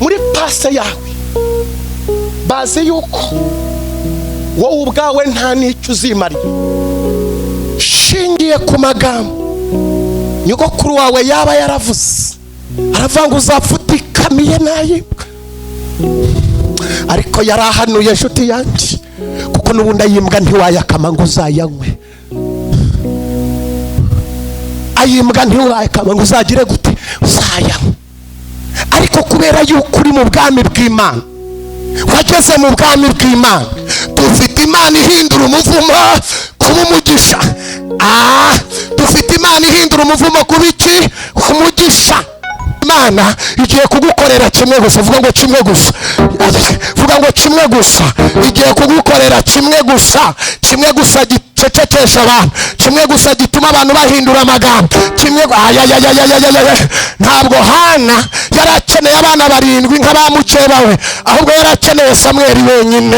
Muri past yawe bazi yuko wowe ubwawe nta n'icyo uzimariye. Shingiye ku magambo nyogokuru wawe yaba yaravuze, aravuga ngo uzapfa utikamiye n'ayimbwa, ariko yarahanuye, inshuti yanjye, kuko n'ubundi ayimbwa ntiwayakama ngo uzayanywe. Ayimbwa ntiwayakama ngo uzagire gute? Uzayanywe. Ariko kubera yuko uri mu bwami bw'Imana, wageze mu bwami bw'Imana, dufite Imana ihindura umuvumo kuba umugisha. Dufite Imana ihindura umuvumo kuba iki? Umugisha. Imana igiye kugukorera kimwe gusa. Vuga ngo kimwe gusa. Vuga ngo kimwe gusa. Igiye kugukorera kimwe gusa, kimwe gusa gicecekesha abantu, kimwe gusa gituma abantu bahindura amagambo, kimwe. Ayayayayayaya! Ntabwo Hana yari akeneye abana barindwi nk'abamukeba we, ahubwo yari akeneye Samweli wenyine.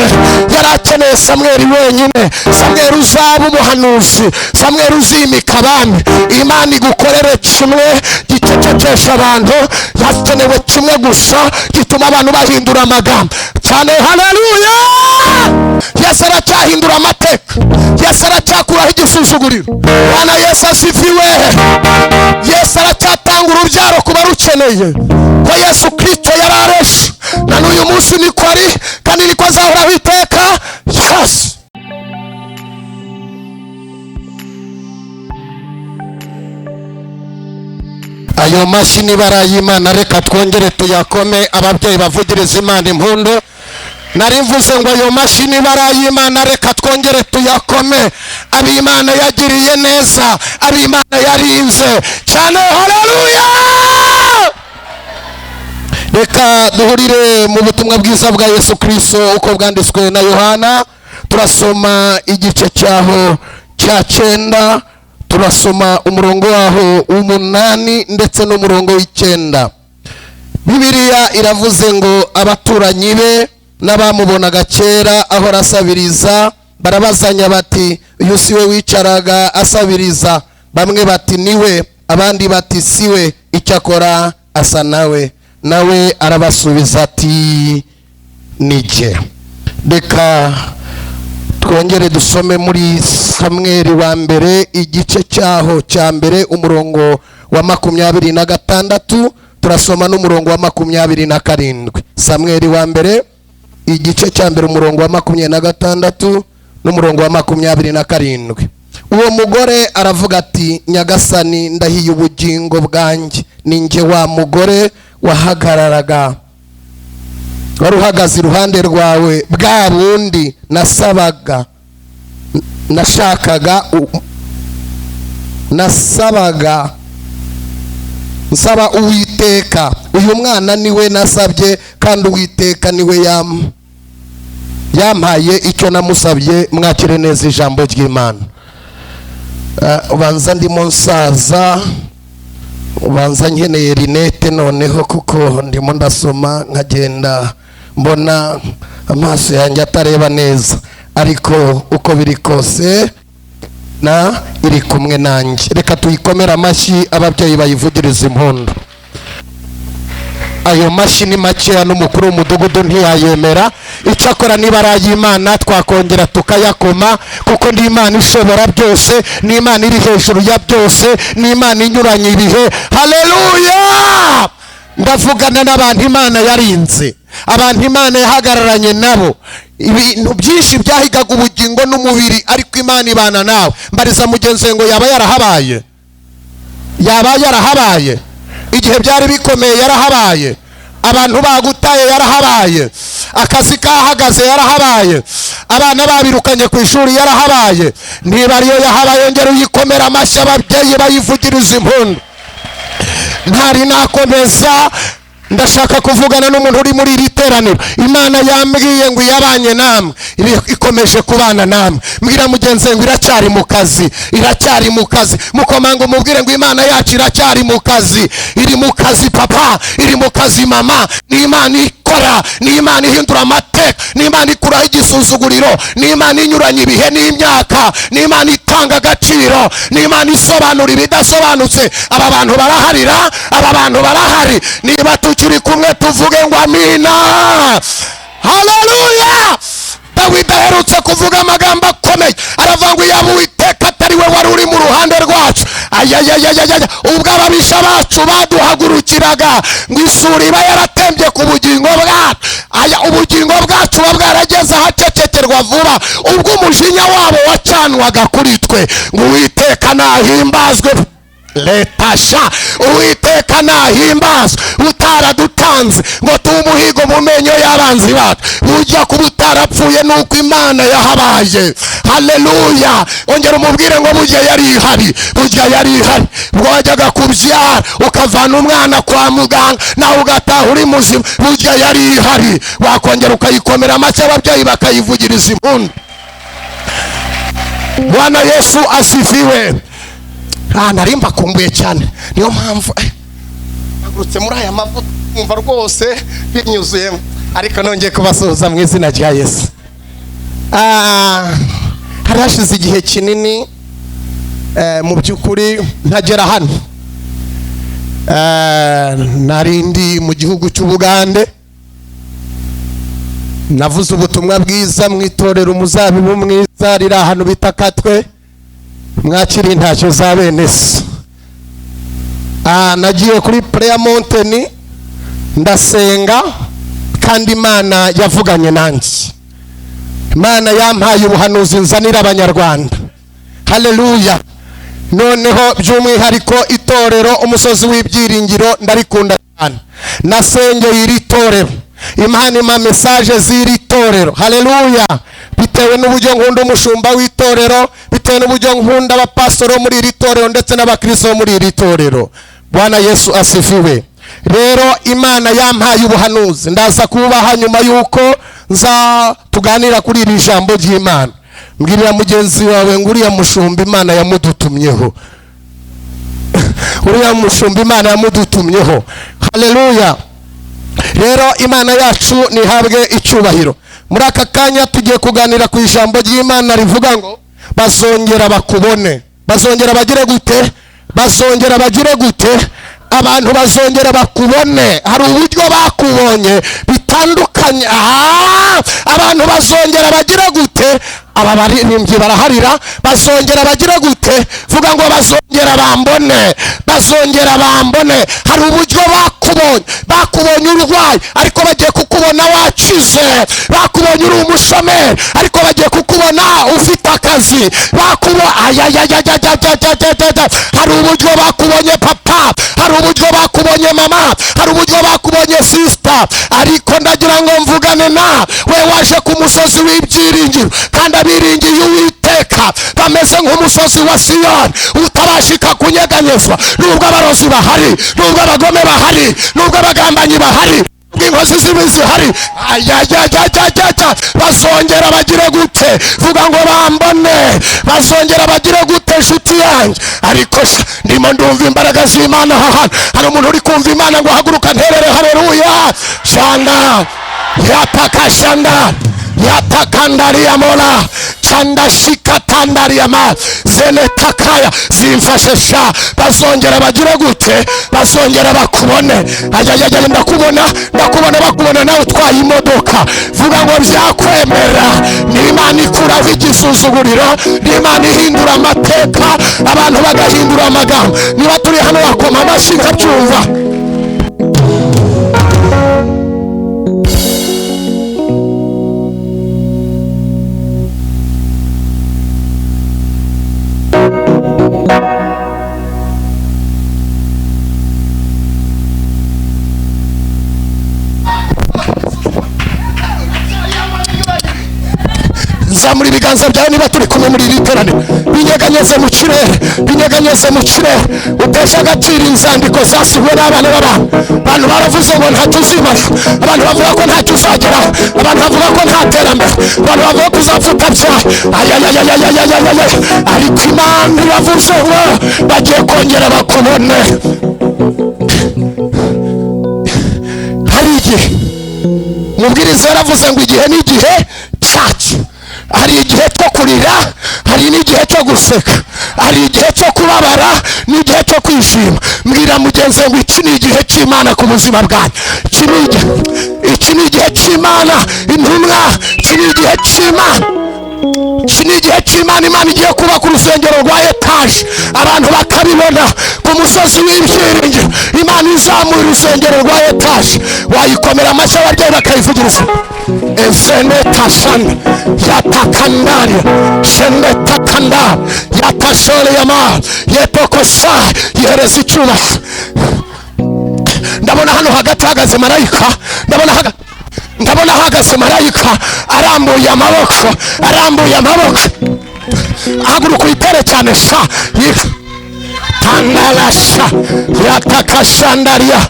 Yari akeneye Samweli wenyine, Samweli uzaba umuhanuzi, Samweli uzimika abami. Imana igukorere kimwe gicecekesha abantu. Hakenewe kimwe gusa gituma abantu bahindura amagambo cyane. Haleluya! Yesu aracyahindura amateka, Yesu aracyakuraho igisuzuguriro. Bwana Yesu asifiwe! Yesu aracyatanga urubyaro ku barukeneye, ko Yesu Kirisito yari aresha na n'uyu munsi niko ari, kandi niko azahoraho iteka. Yes. Ayo mashyi niba ari ay'Imana, reka twongere tuyakome. Ababyeyi bavugiriza Imana impundu. Nari mvuze ngo ayo mashyi niba ari ay'Imana, reka twongere tuyakome. Ab'Imana yagiriye neza, ab'Imana yarinze cyane. Haleluya! Reka duhurire mu butumwa bwiza bwa Yesu Kristo uko bwanditswe na Yohana. Turasoma igice cyaho cya 9, turasoma umurongo waho w'umunani ndetse n'umurongo w'icenda. Bibiliya iravuze ngo abaturanyi be n'abamubonaga kera ahora asabiriza barabazanya bati: "Uyu si we wicaraga asabiriza?" Bamwe bati: "Niwe," abandi bati: "Siwe, icyakora asa nawe." Nawe arabasubiza ati: "Nijye." Reka twongere dusome muri Samweli wa mbere, igice cyaho cya mbere, umurongo wa 26, turasoma n'umurongo wa 27. Samweli wa mbere, igice cya mbere, umurongo wa 26 n'umurongo wa 27. Uwo mugore aravuga ati: "Nyagasani, ndahiye ubugingo bwanjye, ni njye wa mugore wahagararaga, wari uhagaze iruhande rwawe, bwa bundi nasabaga, nashakaga, nasabaga nsaba Uwiteka. Uyu mwana niwe nasabye, kandi Uwiteka niwe yampaye icyo namusabye." Mwakire neza ijambo ry'Imana. Ubanza ndimo nsaza, ubanza nkeneye lunettes noneho, kuko ndimo ndasoma nkagenda mbona amaso yanjye atareba neza, ariko uko biri kose na iri kumwe nanjye. Reka tuyikomere amashyi, ababyeyi bayivugiriza impundu. Ayo mashyi ni makeya, n'umukuru w'umudugudu ntiyayemera. Icyakora niba ari ay'Imana, twakongera tukayakoma, kuko ni Imana ishobora byose, ni Imana iri hejuru ya byose, ni Imana inyuranye ibihe. Haleluya! Ndavugana n'abantu Imana yarinze, abantu Imana yahagararanye nabo. Ibintu byinshi byahigaga ubugingo n'umubiri, ariko Imana ibana nawe. Mbariza mugenzi ngo yaba yarahabaye? Yaba yarahabaye igihe byari bikomeye? Yarahabaye. Abantu bagutaye, yarahabaye. Akazi kahagaze, yarahabaye. Abana babirukanye ku ishuri, yarahabaye. Niba ariyo yahabaye, ngera uyikomera amashyi, ababyeyi bayivugiriza impundu. Ntari nakomeza, ndashaka kuvugana n'umuntu uri muri iri teraniro. Imana yambwiye ngo iyabanye namwe ikomeje kubana namwe. Mbwira mugenzi ngo iracyari mu kazi, iracyari mu kazi. Mukomanga umubwire ngo Imana yacu iracyari mu kazi, iri mu kazi papa, iri mu kazi mama. Ni Imana ikora. ikora, ni Imana ihindura amateka, ni Imana ikuraho igisuzuguriro, ni Imana inyuranya ibihe n'imyaka, ni Imana itanga agaciro, ni Imana isobanura ibidasobanutse. Aba bantu baraharira, aba bantu barahari. Niba tukiri kumwe tuvuge ngo amina, haleluya. Dawidi aherutse kuvuga amagambo akomeye, aravuga ngo yaba Uwiteka atari we wari uri mu ruhande rwacu, ayayayayaya, ubwo ababisha bacu baduhagurukiraga, ngo isuri iba yaratembye ku bugingo bwacu, aya ubugingo bwacu buba bwarageze ahacecekerwa vuba, ubwo umujinya wabo wacanwaga kuri twe, ngo Uwiteka nahimbazwe. Letasha, Uwiteka nahimbazwe, utaradutanze ngo tube umuhigo mu menyo y'abanzi bacu. Burya kuba utarapfuye nuko Imana yahabaye. Haleluya. Ongera umubwire ngo burya yari ihari, burya yari ihari. Ubwo wajyaga kubyara ukavana umwana kwa muganga nawe ugataha uri muzima, burya yari ihari. Wakongera ukayikomera amashyi, ababyeyi bakayivugiriza impundu. Bwana Yesu asifiwe. Nari mbakumbuye cyane, niyo mpamvu mpagurutse muri aya mavuta numva rwose binyuzuyemo, ariko nongeye kubasuhuza mu izina rya Yesu. Hari hashize igihe kinini mu by'ukuri ntagera hano. Nari ndi mu gihugu cy'Ubugande, navuze ubutumwa bwiza mu itorero Umuzabibu Mwiza riri ahantu bita Katwe, mwakiri intashyo za bene se. Nagiye kuri Prayer Mountain ndasenga, kandi Imana yavuganye nanjye. Imana yampaye ubuhanuzi nzanira Abanyarwanda. Haleluya. Noneho by'umwihariko itorero Umusozi w'Ibyiringiro ndarikunda cyane. Nasengeye iri torero, Imana impa message z'iri torero. Haleluya. Bitewe n'uburyo nkunda umushumba w'itorero, bitewe n'uburyo nkunda abapasitoro muri iri torero ndetse n'abakristo muri iri torero. Bwana Yesu asifiwe. Rero Imana yampaye ubuhanuzi, ndaza kubaha nyuma yuko nza tuganira kuri iri jambo ry'Imana. Mbwirira mugenzi wawe ngo uriya mushumba Imana yamudutumyeho, uriya mushumba Imana yamudutumyeho. Haleluya. Rero Imana yacu nihabwe icyubahiro. Muri aka kanya tugiye kuganira ku ijambo ry'Imana rivuga ngo bazongera bakubone, bazongera bagire gute, bazongera bagire gute, abantu bazongera bakubone. Hari uburyo bakubonye bitandukanye. Abantu bazongera bagire gute? Aba baririmbyi baraharira, bazongera bagire gute? Vuga ngo bazongera bambone, bazongera bambone. Hari uburyo bakubonye, bakubonye urwaye ariko bagiye kukubona wakize, bakubonye uri umushomeri ariko bagiye kukubona ufite akazi, hari uburyo bakubonye papa, hari uburyo bakubonye mama, hari uburyo bakubonye sister, ariko ndagira ngo mvugane na we waje ku musozi w'ibyiringiro, kandi abiringiye Uwiteka bameze nk'umusozi wa Siyoni utabashika kunyeganyezwa. Nubwo abarozi bahari, nubwo abagome bahari, nubwo abagambanyi bahari, nubwo inkozi z'ibibi zihari, ayayayayayaya, bazongera bagire gute? Vuga ngo bambone, bazongera bagire gute nshuti yanjye? Ariko ndimo ndumva imbaraga z'Imana aha hantu. Hari umuntu uri kumva Imana ngo haguruka nterere haleluya. Shanda yatakashanda yatakandaria mola chanda shikatandaria ma zene takaya zimfashe sha. Bazongera bagire gute? Bazongera bakubone. Ayayaya, ndakubona, ndakubona, bakubona nawe utwaye imodoka. Vuga ngo byakwemera. Ni Imana ikuraho igisuzuguriro, ni Imana ihindura amateka, abantu bagahindura amagambo. Niba turi hano wakoma amashyi nkabyumva. Zamura ibiganza byawe niba turi kumwe muri iri teraniro. Binyeganyeze mu kirere, binyeganyeze mu kirere. Utesha agaciro inzandiko zasinywe n'abana b'abantu. Abantu baravuze ngo ntacyo uzimara, abantu bavuga ko ntacyo uzageraho, abantu bavuga ko nta terambere, abantu bavuga ko uzapfa utabyaye. Ayayayayayayayaya, ariko Imana iravuze ngo bagiye kongera bakubone. Hari igihe Umubwiriza yaravuze ngo igihe n'igihe cyacu. Hari igihe cyo kurira, hari n'igihe cyo guseka, hari igihe cyo kubabara n'igihe cyo kwishima. Mbwira mugenzi ngo iki ni igihe cy'Imana ku buzima bwanyu. Iki ni igihe cy'Imana intumwa, iki ni igihe cy'Imana. Iki ni igihe cy'Imana. Imana igiye kubaka urusengero rwa etaje, abantu bakabibona ku musozi w'ibyiringiro. Imana izamuye urusengero rwa etaje, wayikomera amashyi, ababyeyi bakayivugiriza. Ezenetashan yatakandari shenetakandari yatashore yama yetokosa yihereza icyubahiro. Ndabona hano hagati hahagaze marayika, ndabona hahagaze marayika arambuye amaboko, arambuye amaboko. Haguruka uyitere cyane sha tandalasha yatakashandaria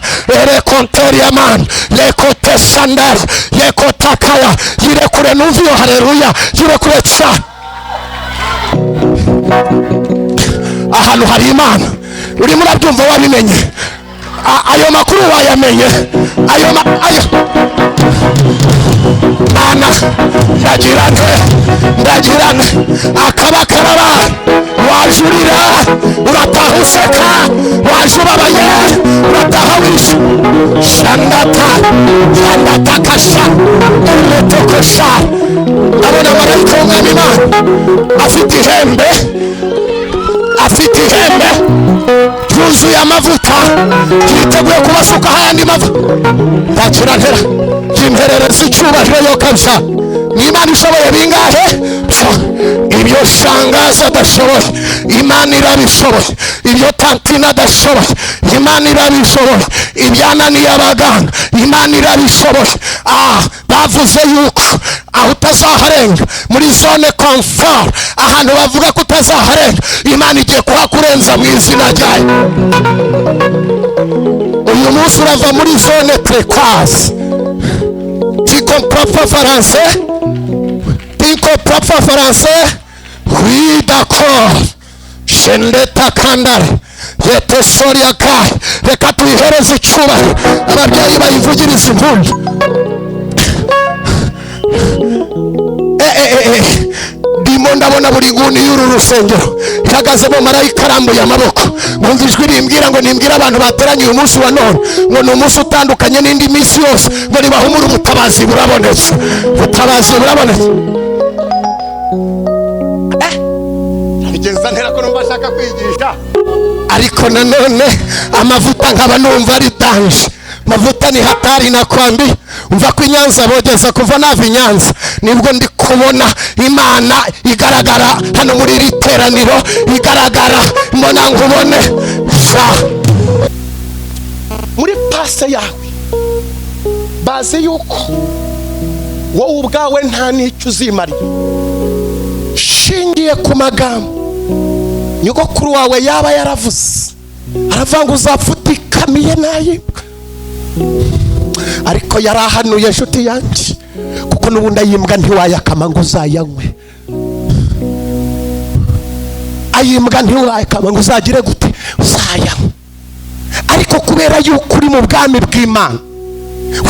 erekonteriaman lekoteshandari yekotakaya. Yirekure numva iyo haleluya, yirekure cyane. Ahantu hari Imana, urimo urabyumva, wabimenye. Ayo makuru wayamenye, ayo ayo mana ndagira nte, ndagira nte, akaba karaba. Wajurira urataha useka, waje ubabaye urataha wishe. Shandata shandatakasha eretokosha. Ndabona marayika w'Umwami Imana afite ihembe, afite ihembe ryuzuye amavuta, yiteguye kubasuka ayandi mavuta. Ndakira ntera ryimperereza icyubahiro yo kabisa. Ni Imana ishoboye bingahe? Ibyo shangaza adashoboye Imana irabishoboye, ibyo tantina adashoboye Imana irabishoboye, ibyananiye abaganga Imana irabishoboye. Bavuze yuko aho utazaharenga muri zone confort, ahantu bavuga ko utazaharenga, Imana igiye kuhakurenza mu izina ryayo. Uyu munsi urava muri zone turquoise. Tu comprends pas français? Tu comprends pas français? Oui, d'accord. Shendeta kandare yetesoria kai. Reka tuyihereze icyubahiro, ababyeyi bayivugirize impundu. Ndimo ndabona buri nguni y'uru rusengero ihagazemo marayika arambuye amaboko. Nkumva ijwi rimbwira ngo nimbwire abantu bateranye uyu munsi wa none ngo ni umunsi utandukanye n'indi minsi yose, ngo nibahumure, ubutabazi burabonetse, ubutabazi burabonetse. Bigenza ntera ko numva ashaka kwigisha, ariko nanone amavuta nkaba numva ari danger. Mavuta ni hatari na kwambi. Umva ko i Nyanza bogeza, kuva nava i Nyanza nibwo ndi kubona Imana igaragara hano muri iri teraniro, igaragara mbona nkubone sha. Muri pase yawe bazi yuko wowe ubwawe nta n'icyo uzimarira. Shingiye ku magambo nyogokuru wawe yaba yaravuze, aravuga ngo uzapfa utikamiye n'ay'imbwa, ariko yarahanuye inshuti yanjye, kuko n'ubundi ayimbwa ntiwayakama ngo uzayanywe, ayimbwa ntiwayakama ngo uzagire gute, uzayanywe. Ariko kubera yuko uri mu bwami bw'Imana,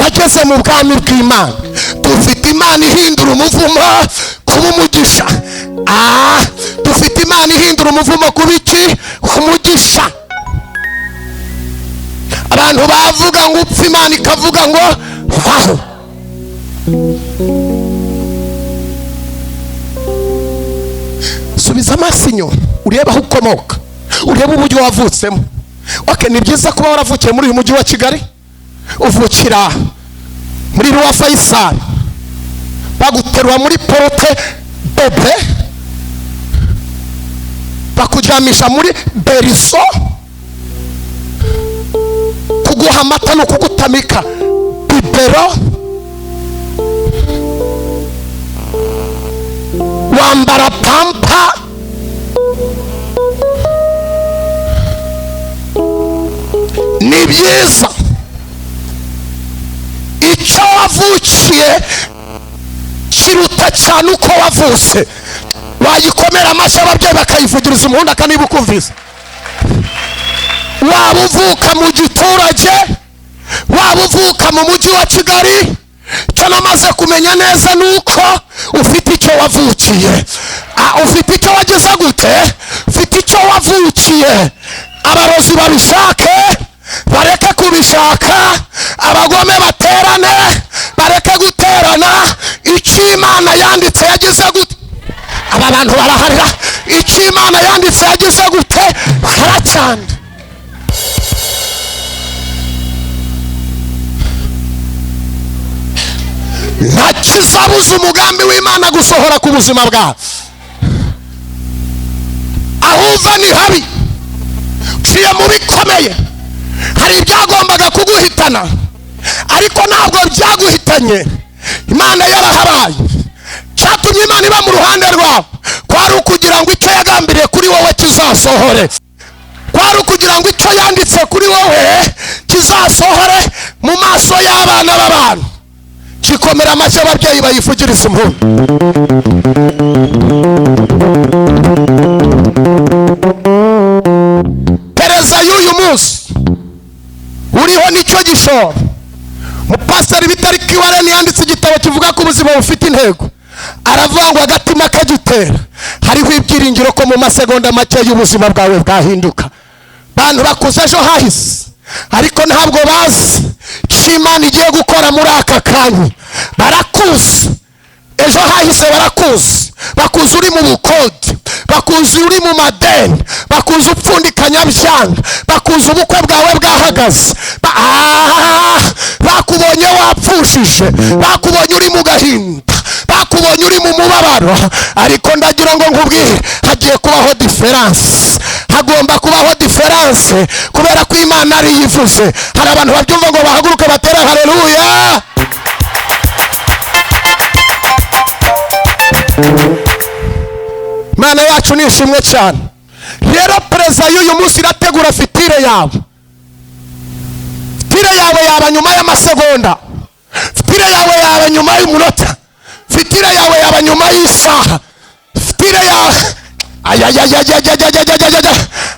wageze mu bwami bw'Imana, dufite Imana ihindura umuvumo kuba umugisha. Dufite Imana ihindura umuvumo kuba iki? Umugisha. Abantu bavuga ngo upfa, Imana ikavuga ngo vaho. Subiza amaso inyuma urebe aho ukomoka, urebe uburyo wavutsemo. Okay, ni byiza kuba waravukiye muri uyu mujyi wa Kigali, uvukira muri Roi Faisal, baguterura muri porte bebe, bakuryamisha muri beriso, kuguha amata no kugutamika bibero, wambara pampa. Ni byiza icyo wavukiye kiruta cyane uko wavutse. Wayikomera amashyi ababyeyi bakayivugiriza umuhunda akaniba ukumvise. Waba uvuka mu giturage, waba uvuka mu mujyi wa Kigali, Icyo namaze kumenya neza ni uko ufite icyo wavukiye. Ufite icyo wagize gute? Ufite icyo wavukiye. Abarozi babishake bareke kubishaka, abagome baterane bareke guterana. Icyo Imana yanditse yagize gute? Aba bantu baraharira. Icyo Imana yanditse yagize gute? Haracyanda. Nta kizabuza umugambi w'Imana gusohora ku buzima bwawe. Aho uva ni habi, uciye mu bikomeye. Hari ibyagombaga kuguhitana ariko ntabwo byaguhitanye, Imana yarahabaye. Cyatumye Imana iba mu ruhande rwawe kwari ukugira ngo icyo yagambiriye kuri wowe kizasohore, kwari ukugira ngo icyo yanditse kuri wowe kizasohore mu maso y'abana b'abantu. Kikomera amashyi ababyeyi bayivugiriza impundu. Pereza y'uyu munsi uriho nicyo gishoro. Mupasiteri bitari Kiwareni yanditse igitabo kivuga ko ubuzima bufite intego. Aravuga ngo agatima kagitera hariho ibyiringiro ko mu masegonda make y'ubuzima bwawe bwahinduka. Bantu bakuze ejo hahise ariko ntabwo bazi icyo Imana igiye gukora muri aka kanya. Barakuzi ejo hahise, barakuzi, bakuzi uri mu bukode, bakuzi uri mu madeni, bakuzi upfundikanya byanga, bakuzi ubukwe bwawe bwahagaze, bakubonye wapfushije, bakubonye uri mu gahinda, bakubonye uri mu mubabaro. Ariko ndagira ngo nkubwire, hagiye kubaho diferanse, hagomba kubaho diferanse kubera ko Imana ari yivuze. Hari abantu babyumva ngo bahaguruke batere haleluya. Imana yacu ni ishimwe cyane. Rero perezida y'uyu munsi irategura fitire yawe. Fitire yawe yaba nyuma y'amasegonda, fitire yawe yaba nyuma y'umunota, fitire yawe yaba nyuma y'isaha, fitire yawe.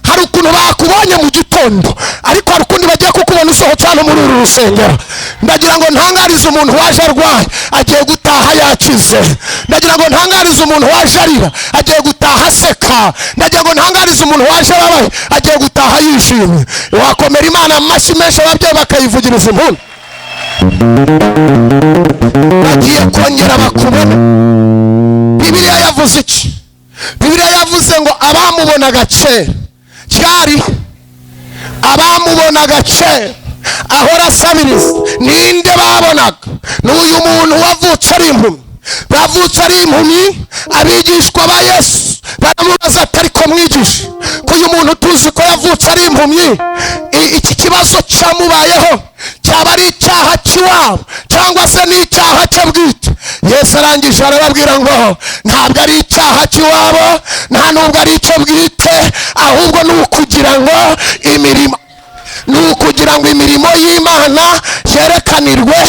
Hari ukuntu bakubonye mu gitondo ariko hari ukundi bagiye kukubona usohotse hano muri uru rusengero. Ndagira ngo ntangarize umuntu waje arwaye agiye gutaha yakize. Ndagira ngo ntangarize umuntu waje arira agiye gutaha aseka. Ndagira ngo ntangarize umuntu waje ababaye agiye gutaha yishimye. Wakomera Imana amashyi menshi, ababyeyi bakayivugiriza impundu. Bagiye kongera bakubona. Bibiliya yavuze iki? Bibiliya yavuze ngo abamubonaga kera cyari abamubonaga kera ahora asabiriza. Ninde babonaga? N'uyu muntu wavutse ari impumyi. Bavutse ari impumyi, abigishwa ba Yesu baramubaza ati ariko mwigisha, ko uyu muntu tuzi ko yavutse ari impumyi, iki kibazo cyamubayeho cyaba ari icyaha cy'iwabo cyangwa se n'icyaha cye bwite? Yesu arangije arababwira ngo ntabwo ari icyaha cy'iwabo, nta nubwo ari icyo bwite, ahubwo ni ukugira ngo imirimo, ni ukugira ngo imirimo y'Imana yerekanirwe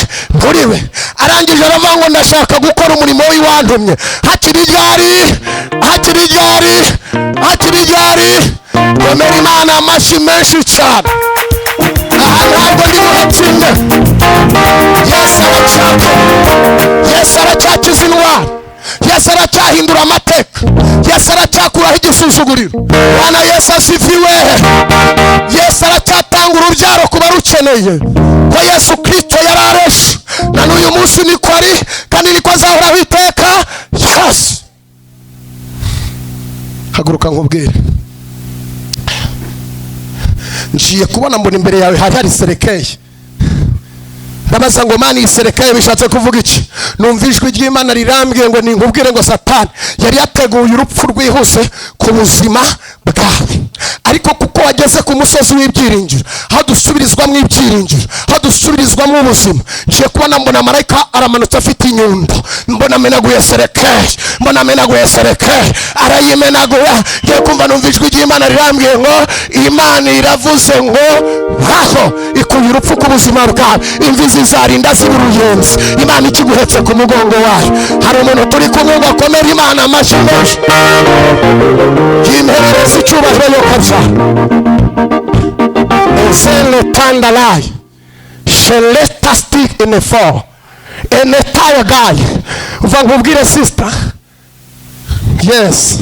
muri we. Arangije aravuga ngo ndashaka gukora umurimo w'iwantumye. Hakiri ryari? Hakiri ryari? Hakiri ryari? Komera Imana amashyi menshi cyane. Aha ntabwo ndi buhatinde. Yesu aracyakora, Yesu aracyakiza indwara, Yesu aracyahindura amateka, Yesu aracyakuraho igisuzuguriro. Bwana Yesu asifiwe. Yesu aracyatanga urubyaro ku barukeneye. Ko Yesu Kristo yari aresha na n'uyu munsi niko ari, kandi niko azahoraho iteka. Yesu, haguruka nkubwire. Ngiye kubona mbona imbere yawe hari hari serekeye. Ndabaza ngo Mana, iyi serekeye bishatse kuvuga iki? Numva ijwi ry'Imana rirambwiye ngo ninkubwire ngo Satani yari yateguye urupfu rwihuse ku buzima bwawe, ariko kuko wageze ku musozi w'ibyiringiro, aho dusubirizwamo ibyiringiro, aho dusubirizwamo ubuzima. Ngiye kubona mbona marayika aramanutse afite inyundo, mbona amenaguye serekeye, mbona amenaguye serekeye, arayimenagura. Ngiye kumva numva ijwi ry'Imana rirambwiye ngo Imana iravuze ngo aho ikuye urupfu ku buzima bwawe, imvi zizarinda ziba uruyenzi, Imana ikiguhetse ku mugongo wayo. Hari umuntu turi kumwe ngo akomere Imana amashyi menshi, yimperereza icyubahiro yo kabyara. Ezele tandalai sheleta stick in the fall. Entire guy. Uva nkubwire, sister, yes.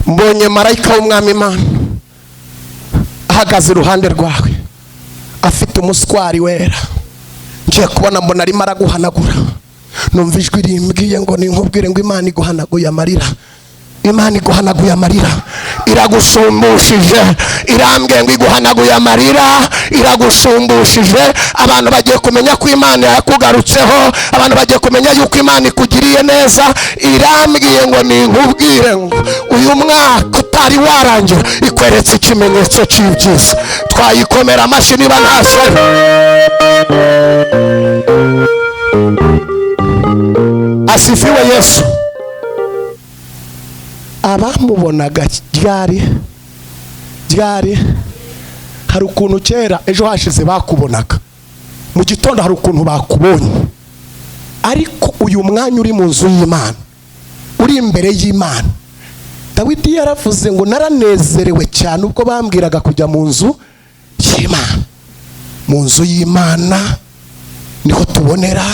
Mbonye marayika w'Umwami Imana ahagaze iruhande rwawe, afite umuswari wera. Ngiye kubona mbona arimo araguhanagura. Numva ijwi rimbwiye ngo ninkubwire ngo Imana iguhanaguye amarira, Imana iguhanaguye amarira, iragusumbushije. Irambwiye ngo iguhanaguye amarira, iragusumbushije. Abantu bagiye kumenya ko Imana yakugarutseho, abantu bagiye kumenya yuko Imana ikugiriye neza. Irambwiye ngo ninkubwire ngo uyu mwaka utari warangira ikweretse ikimenyetso cy'ibyiza. Twayikomera amashyi niba nta soni. Asifiwe Yesu. Abamubonaga ryari ryari, hari ukuntu kera ejo hashize bakubonaga mu gitondo, hari ukuntu bakubonye, ariko uyu mwanya uri mu nzu y'Imana, uri imbere y'Imana. Dawidi yaravuze ngo naranezerewe cyane ubwo bambwiraga kujya mu nzu y'Imana. Mu nzu y'Imana niho tubonera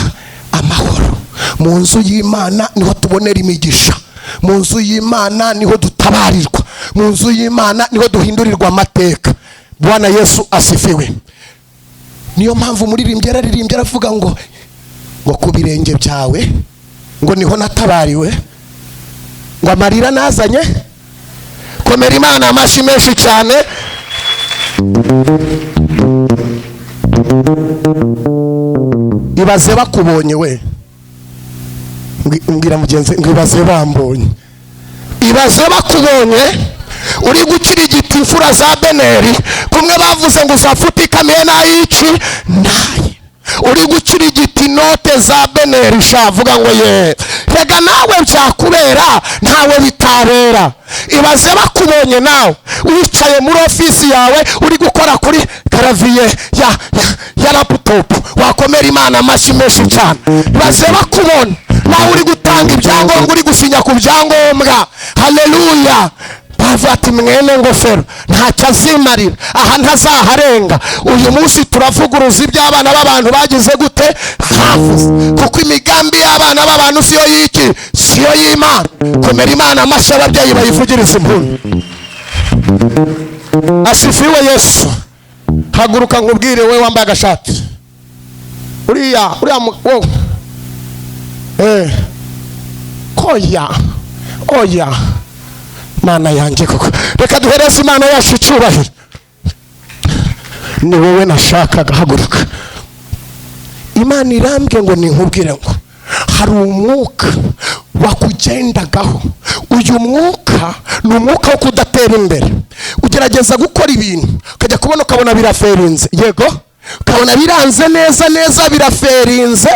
amahoro, mu nzu y'Imana niho tubonera imigisha, mu nzu y'Imana niho dutabarirwa, mu nzu y'Imana niho duhindurirwa amateka. Bwana Yesu asifiwe. Niyo mpamvu umuririmbyi yararirimbye aravuga ngo ku birenge byawe ngo niho natabariwe, ngo amarira nazanye. Komera Imana amashyi menshi cyane. Ibaze bakubonye we, mbwira mugenzi ngo ibaze bambonye, ibaze bakubonye uri gukirigita imfura za Beneri, kumwe bavuze ngo uzafute ikamiye n'ayiki nayi, uri gukirigita inote za Beneri. Shavuga ngo ye, rega nawe byakubera, ntawe bitabera. Ibaze bakubonye nawe wicaye muri ofisi yawe uri gukora kuri clavier ya laptop, wakomera Imana amashyi menshi cyane. Ibaze bakubona nawe uri gutanga ibyangombwa, uri gusinya ku byangombwa. Haleluya. Bavuga ati mwene ngofero ntacyo azimarira, aha ntazaharenga. Uyu munsi turavuguruza iby'abana b'abantu bagize gute havuze, kuko imigambi y'abana b'abantu siyo y'iki, siyo y'Imana. Komera Imana amashyi, ababyeyi bayivugiriza impundu. Asifiwe Yesu. Haguruka nkubwire, we wambaye agashati, uriya wowe, koya oya, Mana yanjye koko, reka duhereze Imana yacu icyubahiro. Ni wowe nashakaga, haguruka. Imana irambwe ngo ninkubwire ngo hari umwuka wakugendagaho. Uyu mwuka ni umwuka wo kudatera imbere. Ugerageza gukora ibintu ukajya kubona ukabona biraferinze, yego ukabona biranze neza neza, biraferinze,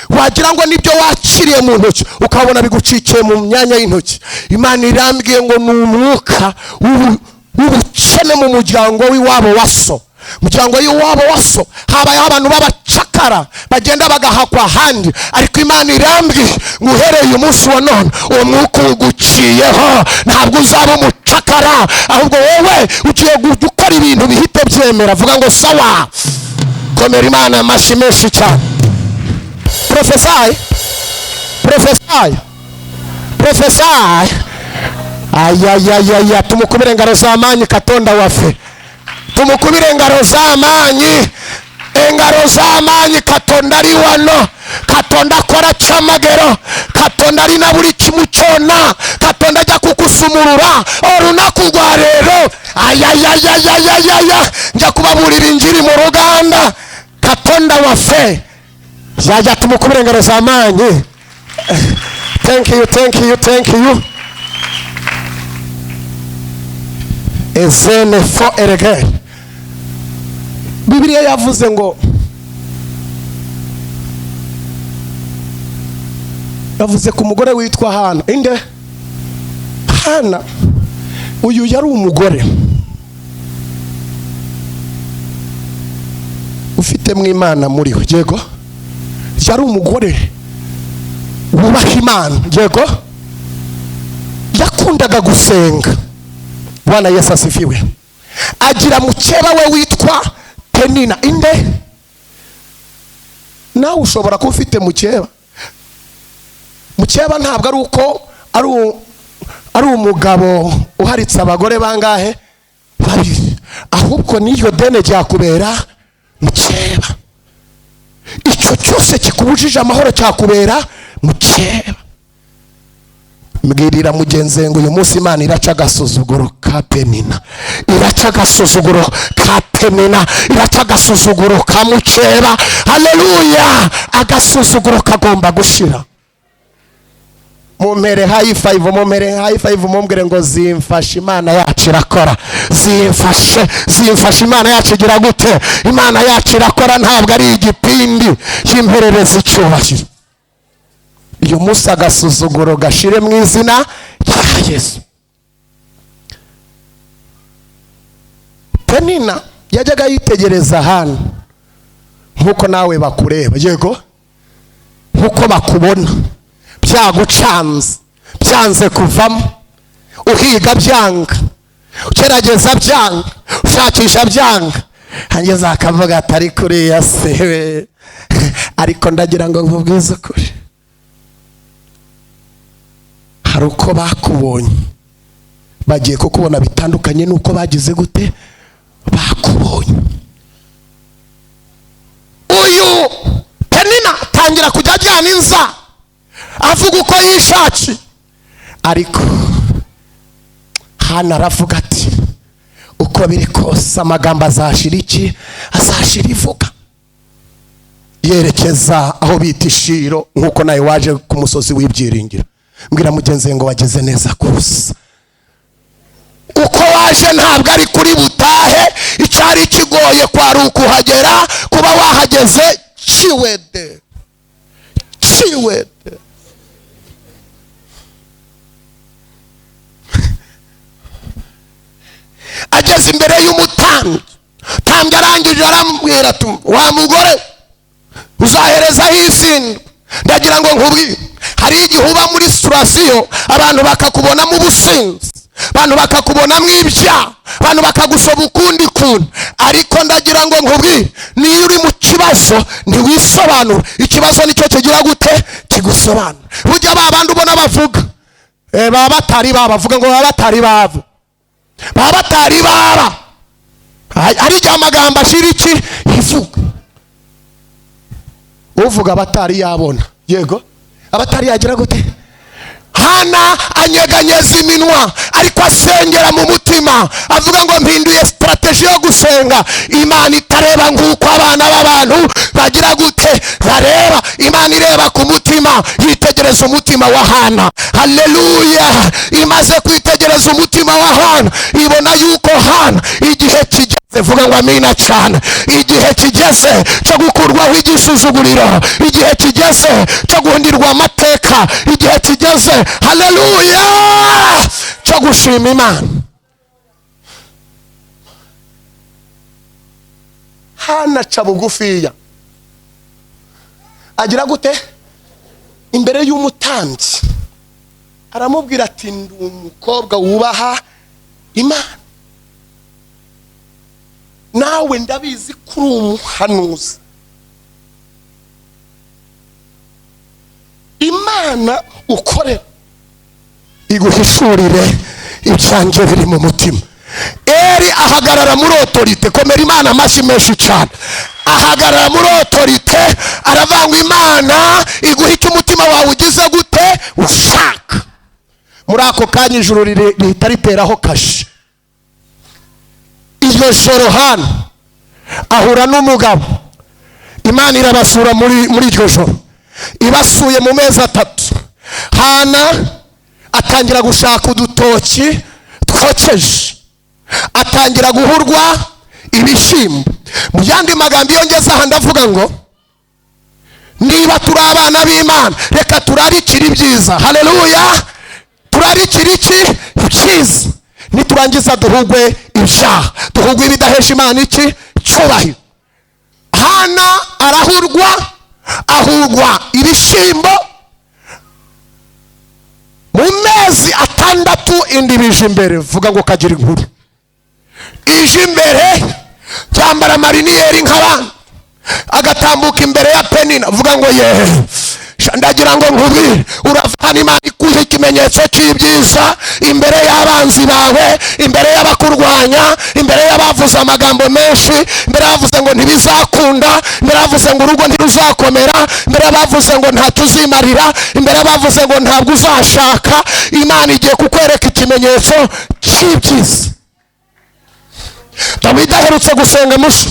wagira ngo nibyo wakiriye mu ntoki ukabona bigucikiye mu myanya y'intoki. Imana irambwiye ngo ni umwuka w'ubukene mu muryango w'iwabo wa so. Muryango w'iwabo wa so habayeho abantu b'abacakara bagenda bagahakwa ahandi, ariko Imana irambwiye ngo uhereye uyu munsi wa none uwo mwuka uguciyeho, ntabwo uzaba umucakara, ahubwo wowe ugiye gukora ibintu bihite byemera. Vuga ngo sawa. Komera Imana amashyi menshi cyane. Prophesy, prophesy, prophesy. Ayayayaya, tumukubire engaro z'amaanyi Katonda waffe, tumukubire engaro z'amaanyi, engaro z'amaanyi. Katonda ari wano, Katonda akora kyamagero, Katonda alina buli kimu kyonna, Katonda ajja kukusumulula olunaku lwa leero. Ayayayayayaya, nja kubabuulira injiri mu Luganda. Katonda waffe yajya, tumukubire engaro z'amaanyi. Thank you, thank you, thank you. Ezene fo erege. Bibiliya yavuze ngo, yavuze ku mugore witwa Hana. Inde Hana? Uyu yari umugore ufite mu Imana muri we, yego yari umugore wubaha Imana, yego yakundaga gusenga. Bwana Yesu asifiwe. Agira mukeba we witwa Penina. Inde? Nawe ushobora kuba ufite mukeba. Mukeba ntabwo ari uko ari umugabo uharitse abagore bangahe? Babiri. Ahubwo n'iryo dene ryakubera mukeba. Icyo cyose kikubujije amahoro cyakubera mukeba. Mbwirira mugenzi ngo uyu munsi Imana iraca agasuzuguro ka Penina, iraca agasuzuguro ka Penina, iraca agasuzuguro ka mukeba. Haleluya! Agasuzuguro kagomba gushira. Mumpere high five, mumpere high five, mumbwire ngo zimfashe, Imana yacu irakora. Zimfashe, zimfashe, Imana yacu igira gute? Imana yacu irakora, ntabwo ari igipindi cy'imperereza icyubahiro. Uyu munsi agasuzuguro gashire mu izina rya Yesu. Penina yajyaga yitegereza hano nk'uko nawe bakureba, yego, nk'uko bakubona, byagucanze, byanze kuvamo, uhiga byanga, ugerageza byanga, ushakisha byanga, hanyuma akavuga atari kuriya sewe. Ariko ndagira ngo nkubwize ukuri, hari uko bakubonye, bagiye kukubona bitandukanye n'uko bagize gute bakubonye. Uyu Penina atangira kujya ajyana inza, avuga uko yishakiye. Ariko Hana aravuga ati uko biri kose amagambo azashira iki? Azashira ivuga. Yerekeza aho bita Ishiro, nk'uko nawe waje ku musozi w'ibyiringiro. Mbwira mugenzi ngo wageze neza kusa. Uko waje ntabwo ari kuri butahe. Icyari kigoye kwari ukuhagera, kuba wahageze kiwede kiwede. Ageze imbere y'umutambyi, tambyi arangije aramubwira ati wa mugore uzaherezaho isindwe. Ndagira ngo nkubwire, hari igihe uba muri situwasiyo abantu bakakubonamo ubusinzi, abantu bakakubonamo ibyaha, abantu bakagusaba ukundi kuntu. Ariko ndagira ngo nkubwire, niyo uri mu kibazo ntiwisobanura, ikibazo nicyo kigira gute? Kigusobanura. Burya ba bandi ubona bavuga baba batari baba, bavuga ngo baba batari bava, baba batari baba. Hari igihe amagambo ashira iki? Ivuga. Uvuga abatari yabona, yego, abatari yagira gute? Hana anyeganyeza iminwa, ariko asengera mu mutima, avuga ngo mpinduye strategy yo gusenga. Imana itareba nk'uko abana b'abantu bagira gute bareba, Imana ireba ku mutima, yitegereza umutima wa Hana. Haleluya! Imaze kwitegereza umutima wa Hana, ibona yuko Hana igihe kigeze, vuga ngo amina cyane, igihe kigeze cyo gukurwaho igisuzuguriro, igihe kigeze cyo guhindirwa amateka, igihe kigeze, haleluya, cyo gushima Imana. Hana aca bugufiya, agira gute? Imbere y'umutambyi aramubwira ati ndi umukobwa wubaha Imana, nawe ndabizi ko uri umuhanuzi. Imana ukorera iguhishurire ibyanjye biri mu mutima. Eri ahagarara muri otorite, komera Imana amashyi menshi cyane. Ahagarara muri otorite, aravuga ngo Imana iguhe icyo umutima wawe ugize gute ushaka. Muri ako kanya ijuru rihita riteraho kashe. Iryo joro Hana ahura n'umugabo, Imana irabasura muri iryo joro, ibasuye mu mezi atatu. Hana atangira gushaka udutoki twokeje, atangira guhurwa ibishyimbo. Mu yandi magambo, iyo ngeze aha ndavuga ngo niba turi abana b'Imana, reka turarikire ibyiza. Haleluya! Turarikire iki? Ibyiza. Niturangiza duhugwe ibyaha, duhugwe ibidahesha Imana iki? Cyubahiro. Hana arahurwa, ahurwa ibishyimbo mu mezi atandatu, indi bije imbere. Vuga ngo kagira inkuru. Ije imbere, cyambara amariniyeri nk'abandi, agatambuka imbere ya Penina. Vuga ngo yeee. Ndagira ngo nkubwire, uravana Imana ikuhe ikimenyetso cy'ibyiza imbere y'abanzi bawe, imbere y'abakurwanya, imbere y'abavuze amagambo menshi, imbere y'abavuze ngo ntibizakunda, imbere y'abavuze ngo urugo ntiruzakomera, imbere y'abavuze ngo ntacyo uzimarira, imbere y'abavuze ngo ntabwo uzashaka. Imana igiye kukwereka ikimenyetso cy'ibyiza. Dawidi aherutse gusenga musha,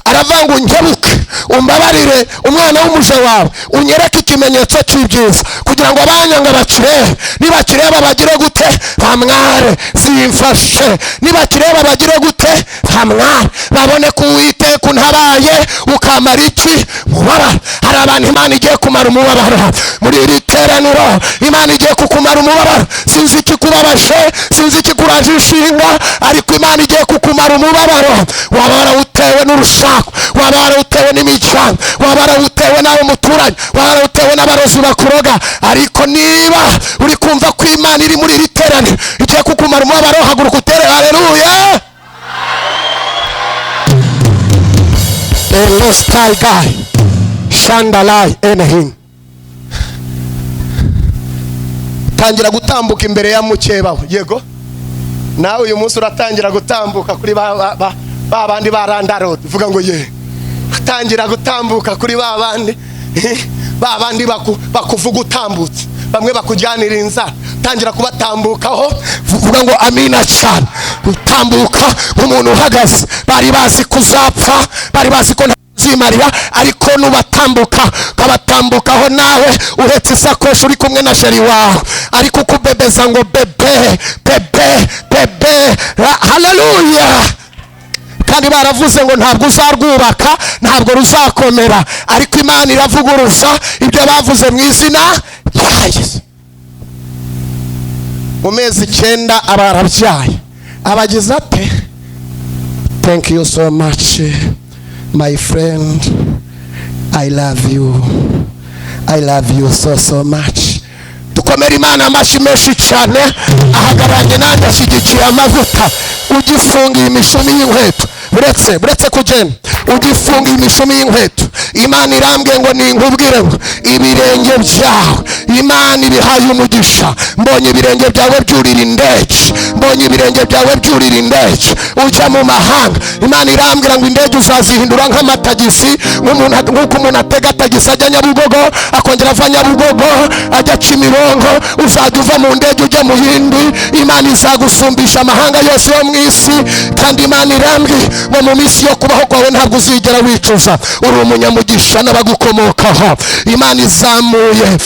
aravuga ngo unkebuke, umbabarire umwana w'umuja wawe, unyereke ikimenyetso cy'ibyiza kugira ngo abanyanga bakirebe, nibakireba bagire gute? Bamware. Zimfashe, nibakireba bagire gute? Bamware, babone ko Uwiteka untabaye ukamara iki? Mubabaro. Hari abantu Imana igiye kumara umubabaro muri iri teraniro. Imana igiye kukumara umubabaro. Sinzi ikikubabaje, sinzi ikikuraje inshinga, ariko Imana igiye kukumara umubabaro. Waba warawutewe n'urushako, waba warawutewe n'imiryango, waba warawutewe n'abo muturanye, waba warawutewe n'abarozi bakuroga, ariko niba uri kumva ko Imana iri muri iri teraniro igiye kukumara umubabaro, haguruka utere haleluya. Elostai guy shandalai enehim, tangira gutambuka imbere ya mukeba we. Yego, nawe uyu munsi uratangira gutambuka kuri ba ba ba bandi ba randarodi. Vuga ngo ye. Tangira gutambuka kuri ba bandi, ba bandi bakuvuga utambutse, bamwe bakujyanira inzara. Tangira kubatambukaho. Vuga ngo amina cyane. Utambuka nk'umuntu uhagaze. Bari bazi kuzapfa, bari bazi ko ntazimarira, ariko nubatambuka ukabatambukaho, nawe uhetse isakoshi, uri kumwe na chéri wawe, ariko ukubebeza ngo bébé, bébé, bébé, haleluya. Kandi baravuze ngo ntabwo uzarwubaka, ntabwo ruzakomera, ariko Imana iravuguruza ibyo bavuze mu izina rya Yesu. Mu mezi 9 aba arabyaye. Abagize ate? "Thank you so much, my friend. I love you, I love you so so much." Dukomere Imana amashyi menshi cyane. Ahagararanye nanjye, ashyigikiye amavuta. Ugifunga iyi mishumi y'inkweto, buretse kugenda, ugifunga imishumi y'inkweto, Imana irambwiye ngo ninkubwire ngo ibirenge byawe Imana ibihaye umugisha. Mbonye ibirenge byawe byurira indege, mbonye ibirenge byawe byurira indege ujya mu mahanga. Imana irambwira ngo indege uzazihindura nk'amatagisi, nk'uko umuntu atega tagisi ajya Nyabugogo, akongera ava Nyabugogo ajya Kimironko. Uzajya uva mu ndege ujya mu yindi. Imana izagusumbisha amahanga yose yo mu isi. Kandi Imana irambwiye ngo mu minsi yo kubaho kwawe ntabwo uzigera wicuza, uri umunyamugisha n'abagukomokaho. Imana izamuye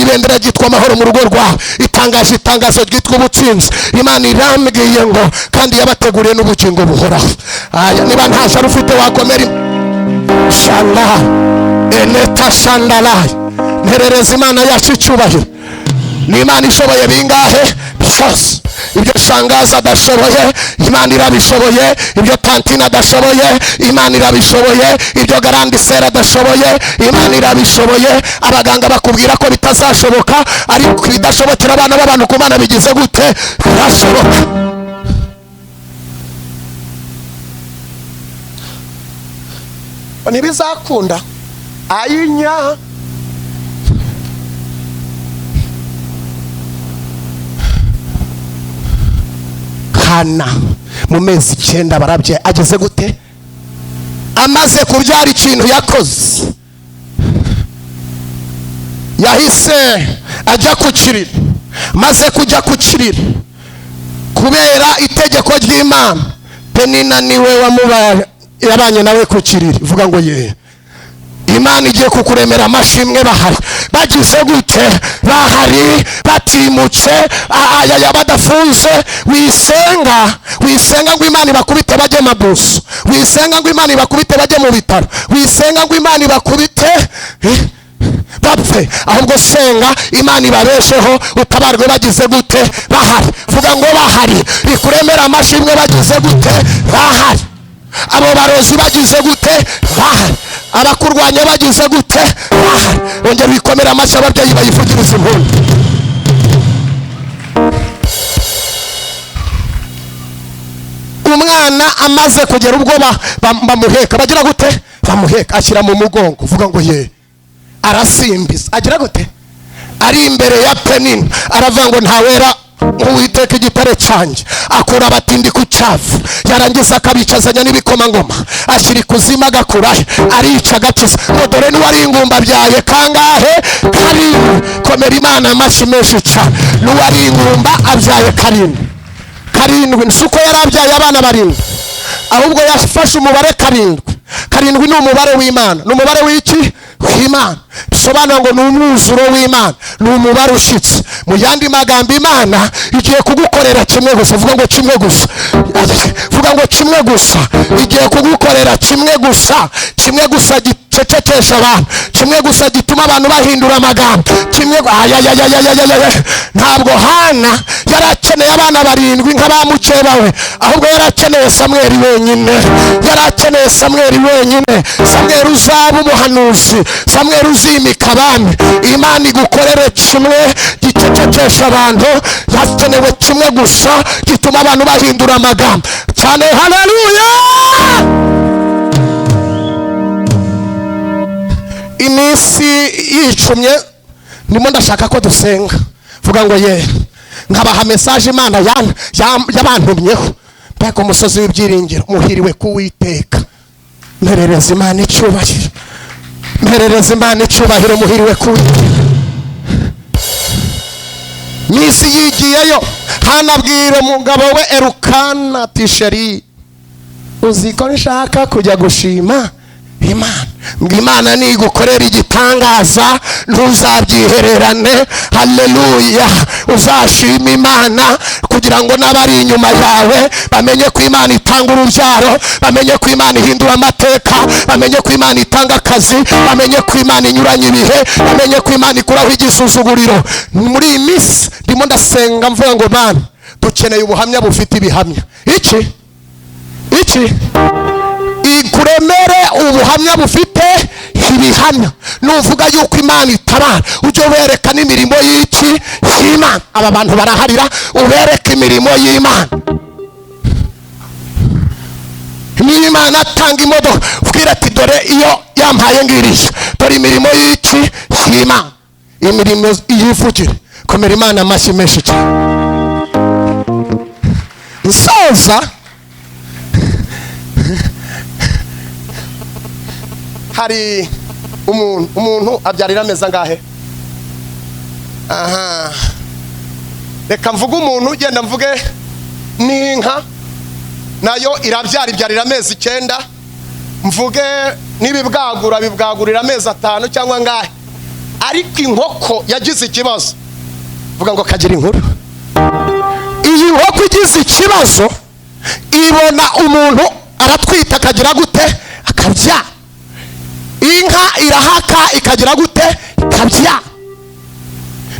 ibendera ryitwa amahoro mu rugo rwawe, itangaje itangazo ryitwa ubutsinzi. Imana irambwiye ngo kandi yabateguriye n'ubugingo buhoraho. Aya, niba nta jari ufite, wakomera shanda eneta shandalayi. Nterereza Imana yacu icyubahiro. Ni Imana ishoboye bingahe? Byose. Ibyo shangazi adashoboye, Imana irabishoboye. Ibyo tantine adashoboye, Imana irabishoboye. Ibyo grande sœur adashoboye, Imana irabishoboye. Abaganga bakubwira ko bitazashoboka, ariko ibidashobokera abana b'abantu, ku Mana bigize gute? Birashoboka. Ntibizakunda, ayinya. Hana mu mezi 9 barabye. Ageze gute? Amaze kubyara, ikintu yakoze, yahise ajya ku kiriri. Maze kujya ku kiriri, kubera itegeko ry'Imana, Penina niwe wamubaye, yabanye nawe ku kiriri. Vuga ngo ye. Imana igiye kukuremera amashimwe bahari, bagize gute? Bahari, batimutse, ayaya, badafunze. Wisenga, wisenga ngo Imana ibakubite bajye mabuso, wisenga ngo Imana ibakubite bajye mu bitaro, wisenga ngo Imana ibakubite bapfe, ahubwo senga Imana ibabesheho, utabarwe bagize gute? Bahari. Vuga ngo bahari. Ikuremera amashimwe bagize gute? Bahari. Abo barozi bagize gute? Bahari. Abakurwanya bagize gute? Bahari. Ongera wikomere amashyi, ababyeyi bayivugiriza impundu. Umwana Umwana amaze kugera ubwo bamuheka, bagira gute? Bamuheka, ashyira mu mugongo. Uvuga ngo ye, arasimbiza, agira gute? Ari imbere ya Penina, aravuga ngo: "Ntawera nk'Uwiteka, igitare cyanjye, akura abatindi ku cyavu, yarangiza akabicazanya n'ibikomangoma, ashyira ikuzimu agakurahe, arica agakiza." Ngo dore n'uwari ingumba abyaye kangahe? Karindwi. Komera Imana amashyi menshi cyane. N'uwari ingumba abyaye karindwi. Karindwi si uko yari abyaye abana barindwi, ahubwo yafashe umubare karindwi. Karindwi ni umubare w'Imana. Ni umubare w'iki? W'Imana. Bisobanura ngo ni umwuzuro w'Imana, ni umubare ushyitse. Mu yandi magambo, Imana igiye kugukorera kimwe gusa. Vuga ngo kimwe gusa. Vuga ngo kimwe gusa. Igiye kugukorera kimwe gusa, kimwe gusa gicecekesha abantu, kimwe gusa gituma abantu bahindura amagambo, kimwe. Ayayayayayaya! Ntabwo Hana yari akeneye abana barindwi nk'abamukeba we, ahubwo yari akeneye Samweri wenyine. Yari akeneye Samweri wenyine, Samweri uzaba umuhanuzi, Samweri uzimika abami. Imana igukorere kimwe gicecekesha abantu. Hakenewe kimwe gusa gituma abantu bahindura amagambo cyane. Haleluya! Iminsi yicumye, ndimo ndashaka ko dusenga. Vuga ngo ye, nkabaha message Imana yabantumyeho. Mbega umusozi w'ibyiringiro! Muhiriwe kuwiteka. Mperereza Imana icyubahiro, mperereza Imana icyubahiro. Muhiriwe kuwiteka. Minsi yigiyeyo, Hanabwira umugabo we Erukana ati: "Chéri, uzi ko nshaka kujya gushima Imana?" Ngo Imana nigukorera igitangaza, ntuzabyihererane. Haleluya! Uzashima Imana kugira ngo n'abari inyuma yawe bamenye ko Imana itanga urubyaro, bamenye ko Imana ihindura amateka, bamenye ko Imana itanga akazi, bamenye ko Imana inyuranye ibihe, bamenye ko Imana ikuraho igisuzuguriro. Muri iyi minsi ndimo ndasenga mvuga ngo: "Mana, dukeneye ubuhamya bufite ibihamya." Iki iki ikuremere ubuhamya bufite ibihamya. Nuvuga yuko Imana itabara, ujye ubereka n'imirimo y'iki? Y'Imana. Aba bantu baraharira. Ubereke imirimo y'Imana. Niba Imana atanga imodoka, ubwira ati: "Dore iyo yampaye ngiriye, dore imirimo y'iki? Y'Imana." Imirimo yivugire. Komera Imana amashyi menshi cyane. Nsoza, hari umuntu abyarira amezi angahe? Aha, reka mvuge umuntu, ugenda mvuge n'inka nayo irabyara, ibyarira amezi 9. Mvuge n'ibibwagura, bibwagurira amezi 5 cyangwa angahe. Ariko inkoko yagize ikibazo. Vuga ngo kagira inkuru. Iyi nkoko igize ikibazo, ibona umuntu aratwita, akagira gute? Akabyara. Inka irahaka, ikagira gute? Ikabyara.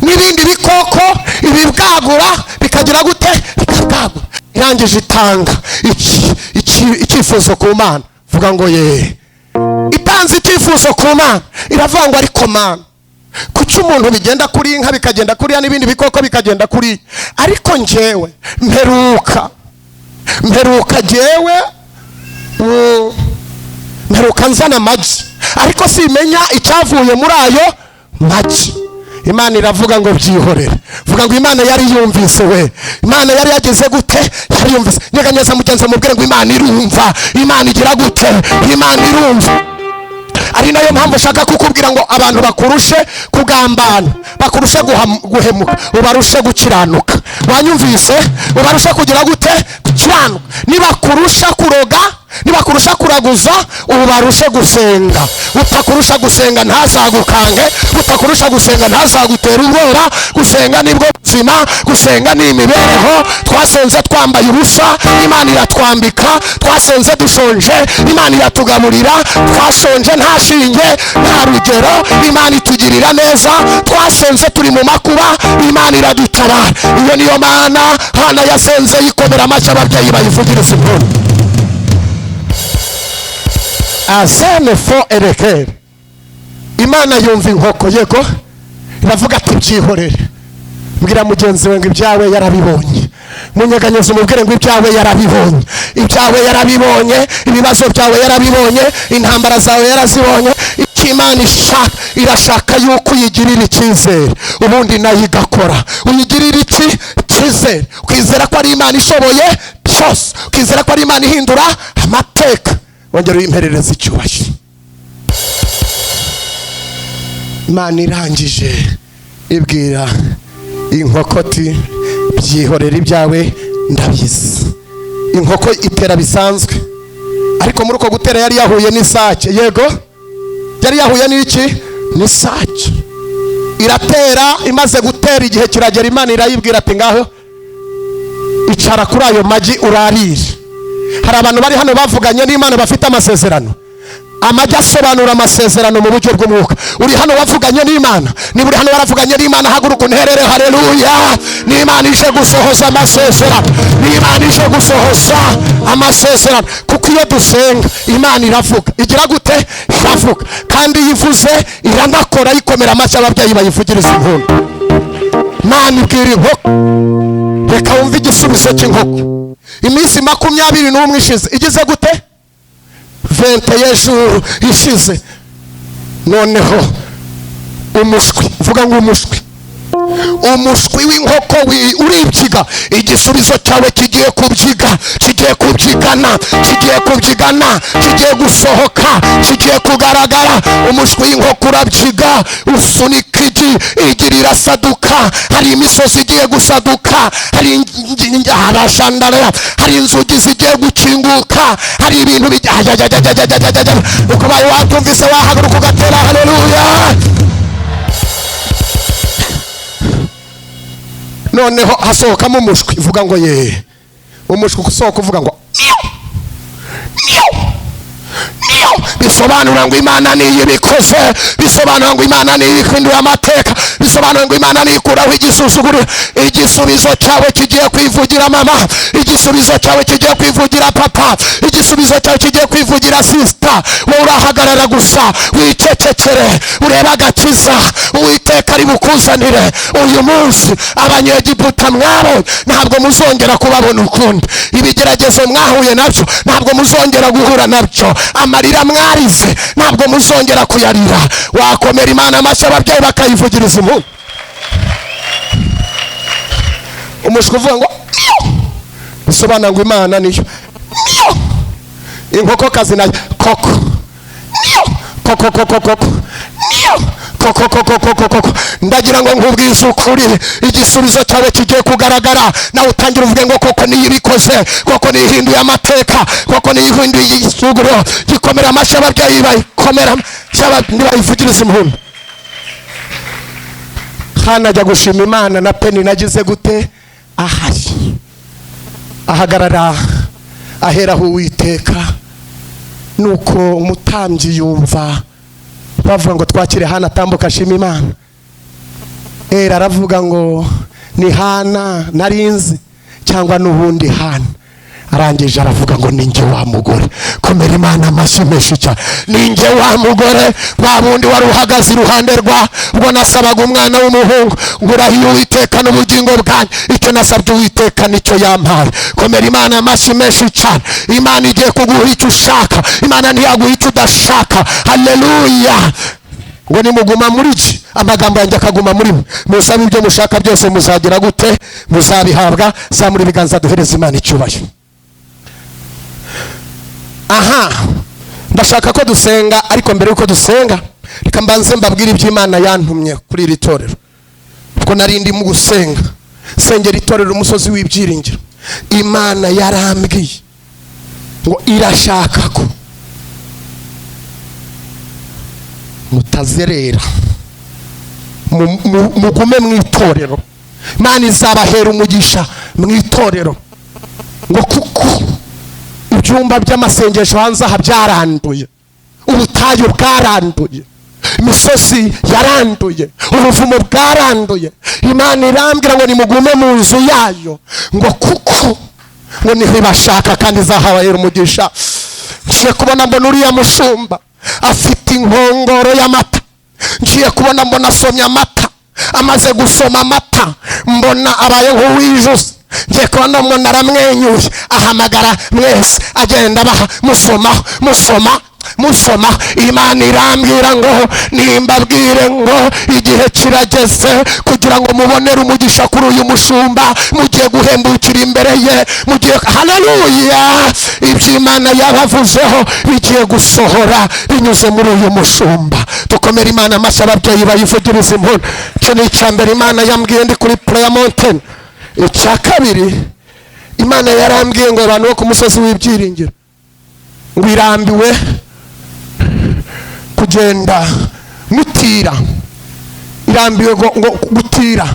N'ibindi bikoko, ibibwagura bikagira gute? Bikabwagura. Irangije itanga icyifuzo ku Mana. Vuga ngo ye. Itanze icyifuzo ku Mana, iravuga ngo: "Ariko Mana, kuki umuntu bigenda kuri inka, bikagenda kuriya, n'ibindi bikoko bikagenda kuri, ariko njyewe mperuka jyewe mperuka nzana amagi, ariko simenya icyavuye muri ayo magi?" Imana iravuga ngo: "Byihorere." Vuga ngo Imana yari yumvise we. Imana yari yagize gute? Yari yumvise. Nyeganyeza mugenzi, mubwire ngo Imana irumva. Imana igira gute? Imana irumva. Ari nayo mpamvu ushaka kukubwira ngo abantu bakurushe kugambana, bakurushe guhemuka, ubarushe gukiranuka. Wanyumvise? Ubarushe kugira gute? Gukiranuka. Nibakurusha kuroga, nibakurusha kuraguza, ubarushe gusenga. Utakurusha gusenga ntazagukange, utakurusha gusenga ntazagutera ubwoba. Gusenga nibwo buzima, gusenga ni imibereho. Twasenze twambaye ubusa, Imana iratwambika. Twasenze dushonje, Imana iratugaburira. Twashonje nta shinge, nta rugero, Imana itugirira neza. Twasenze turi mu makuba, Imana iradutabara. Iyo niyo Mana Hana yasenze yikomera amashyi. Ababyeyi bayivugiriza impundu. Azene fo erekeri. Imana yumva inkoko, yego, iravuga ati: "Byihorere." Mbwira mugenzi we ngo ibyawe yarabibonye. Munyeganyeze umubwire ngo ibyawe yarabibonye, ibyawe yarabibonye, ibibazo byawe yarabibonye, intambara zawe yarazibonye. Icyo Imana ishaka, irashaka yuko uyigirira icyizere, ubundi nayo igakora. Uyigirira iki? Icyizere. Ukizera ko ari Imana ishoboye byose, ukizera ko ari Imana ihindura amateka. Wongera uyimperereza icyubahiro. Imana irangije ibwira inkoko ati byihorera ibyawe ndabizi. Inkoko itera bisanzwe, ariko muri uko gutera yari yahuye n'isake. Yego, yari yahuye n'iki? N'isake. Iratera, imaze gutera igihe kiragera, Imana irayibwira ati ngaho icara kuri ayo magi urarire. Hari abantu bari hano bavuganye n'Imana bafite amasezerano. Amagi asobanura amasezerano mu buryo bw'umwuka. Uri hano wavuganye n'Imana, niba uri hano waravuganye n'Imana, haguruka unterere haleluya. N'Imana ije gusohoza amasezerano, n'Imana ije gusohoza amasezerano. Kuko iyo dusenga Imana iravuga, igira gute? Iravuga. Kandi iyo ivuze iranakora, yikomera amashyi ababyeyi bayivugiriza impundu. Imana ibwira inkoko, reka wumve igisubizo cy'inkoko. Iminsi 21 ishize, igize gute? 21 jours ishize, noneho umushwi, vuga ngo umushwi, umushwi w'inkoko uribyiga. Igisubizo cyawe kigiye kubyiga, kigiye kubyigana, kigiye kubyigana, kigiye gusohoka, kigiye kugaragara. Umushwi w'inkoko urabyiga, usunika igi, igi rirasaduka. Hari imisozi igiye gusaduka, hari hari inzugi zigiye gukinguka, hari ibintu bijya. Ukubaye wabyumvise wahaguruka ugatera haleluya. Noneho hasohokamo umushwi, uvuga ngo ye, umushwi usohoka uvuga ngo bisobanura ngo Imana niyo ibikoze, bisobanura ngo Imana niyo ihindura amateka, bisobanura ngo Imana niyo ikuraho igisuzuguriro. Igisubizo cyawe kigiye kwivugira mama, igisubizo cyawe kigiye kwivugira papa, igisubizo cyawe kigiye kwivugira sister. Wowe urahagarara gusa wicecekere, urebe agakiza Uwiteka ari bukuzanire uyu munsi. Abanyegiputa mwabo ntabwo muzongera kubabona ukundi, ibigeragezo mwahuye nabyo ntabwo muzongera guhura nabyo, amarira mwarize ntabwo muzongera kuyarira. Wakomera Imana amashyi, ababyeyi bakayivugiriza impundu. Umushwi uvuga ngo bisobanura ngo Imana niyo. Inkokokazi nayo koko koko koko koko koko koko koko koko. Ndagira ngo nkubwize ukuri, igisubizo cyawe kigiye kugaragara. Nawe utangira uvuge ngo koko niyo ibikoze, koko niyo ihinduye amateka, koko niyo ihinduye igisuguro. Gikomera amashyi ababyeyi bayikomera, bayivugiriza impundu. Hana ajya gushima Imana na Peni nagize gute ahari, ahagarara aheraho Uwiteka. Nuko umutambyi yumva bavuga ngo twakire Hana atambuka ashima Imana. Era aravuga ngo ni Hana narinzi cyangwa n'ubundi Hana. Arangije aravuga ngo ninjye wa mugore. Komera Imana amashyi menshi cyane. Ninjye wa mugore wa bundi wari uhagaze iruhande rwa ubwo nasabaga umwana w'umuhungu, ngurahiye Uwiteka n'ubugingo bwanjye, icyo nasabye Uwiteka nicyo yampaye. Komera Imana amashyi menshi cyane. Imana igiye kuguha icyo ushaka, Imana ntiyaguha icyo udashaka. Haleluya. Ngo nimuguma muri iki, amagambo yanjye akaguma muri mwe, musabe ibyo mushaka byose muzagira gute? Muzabihabwa. Zamura ibiganza duhereze Imana icyubahiro. Aha ndashaka ko dusenga, ariko mbere yuko dusenga reka mbanze mbabwire iby'Imana yantumye kuri iri torero. Kuko nari ndimo gusenga, sengera itorero umusozi w'ibyiringiro. Imana yarambwiye ngo irashaka ko mutazerera, mugume mu itorero. Imana izabahera umugisha mu itorero, ngo kuko ibyumba by'amasengesho hanze aha byaranduye, ubutayu bwaranduye, imisozi yaranduye, ubuvumo bwaranduye. Imana irambwira ngo nimugume mu nzu yayo, ngo kuko ngo niho ibashaka kandi izahabahera umugisha. Ngiye kubona mbona uriya mushumba afite inkongoro y'amata, ngiye kubona mbona asomye amata, amaze gusoma amata mbona abaye nk'uwijuse. Ngiye kubona umuntu aramwenyuye, ahamagara mwese, agenda abaha, musomaho, musoma, musoma. Imana irambwira ngo nimbabwire ngo igihe kirageze kugira ngo mubonere umugisha kuri uyu mushumba mugiye guhembukira imbere ye, mugiye, haleluya, ibyo Imana yabavuzeho bigiye gusohora binyuze muri uyu mushumba. Dukomere Imana amashyi, ababyeyi bayivugiriza impundu. Icyo ni icya mbere Imana yambwiye ndi kuri Prayer Mountain. Icya kabiri, Imana yarambwiye ngo abantu bo ku musozi w'ibyiringiro ngo irambiwe kugenda mutira, irambiwe ngo gutira.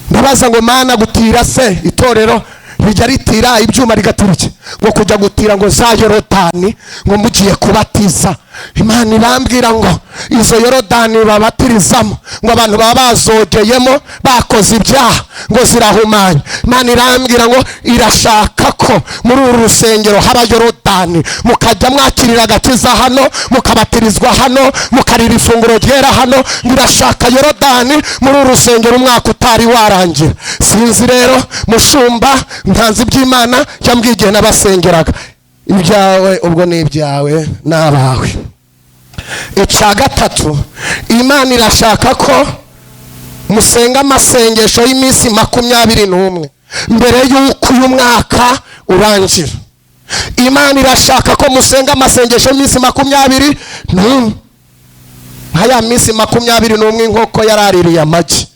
Ndabaza ngo: "Mana, gutira se itorero rijya ritira ibyuma rigatira iki?" Ngo kujya gutira ngo za Yorodani ngo mugiye kubatiza. Imana irambwira ngo izo Yorodani babatirizamo, ngo abantu baba bazogeyemo bakoze ibyaha, ngo zirahumanye. Imana irambwira ngo irashaka ko muri uru rusengero haba Yorodani, mukajya mwakirira agakiza hano, mukabatirizwa hano, mukarira ifunguro ryera hano. Ngo irashaka Yorodani muri uru rusengero umwaka utari warangira. Sinzi rero, mushumba, ntanzi iby'Imana yambwiye igihe nabasengeraga. Ibyawe ubwo ni ibyawe n'abawe. Icya gatatu, Imana irashaka ko musenga amasengesho y'iminsi 21 mbere y'uko uyu mwaka urangira. Imana irashaka ko musenga amasengesho y'iminsi 21, nka ya minsi 21 inkoko yaraririye amagi.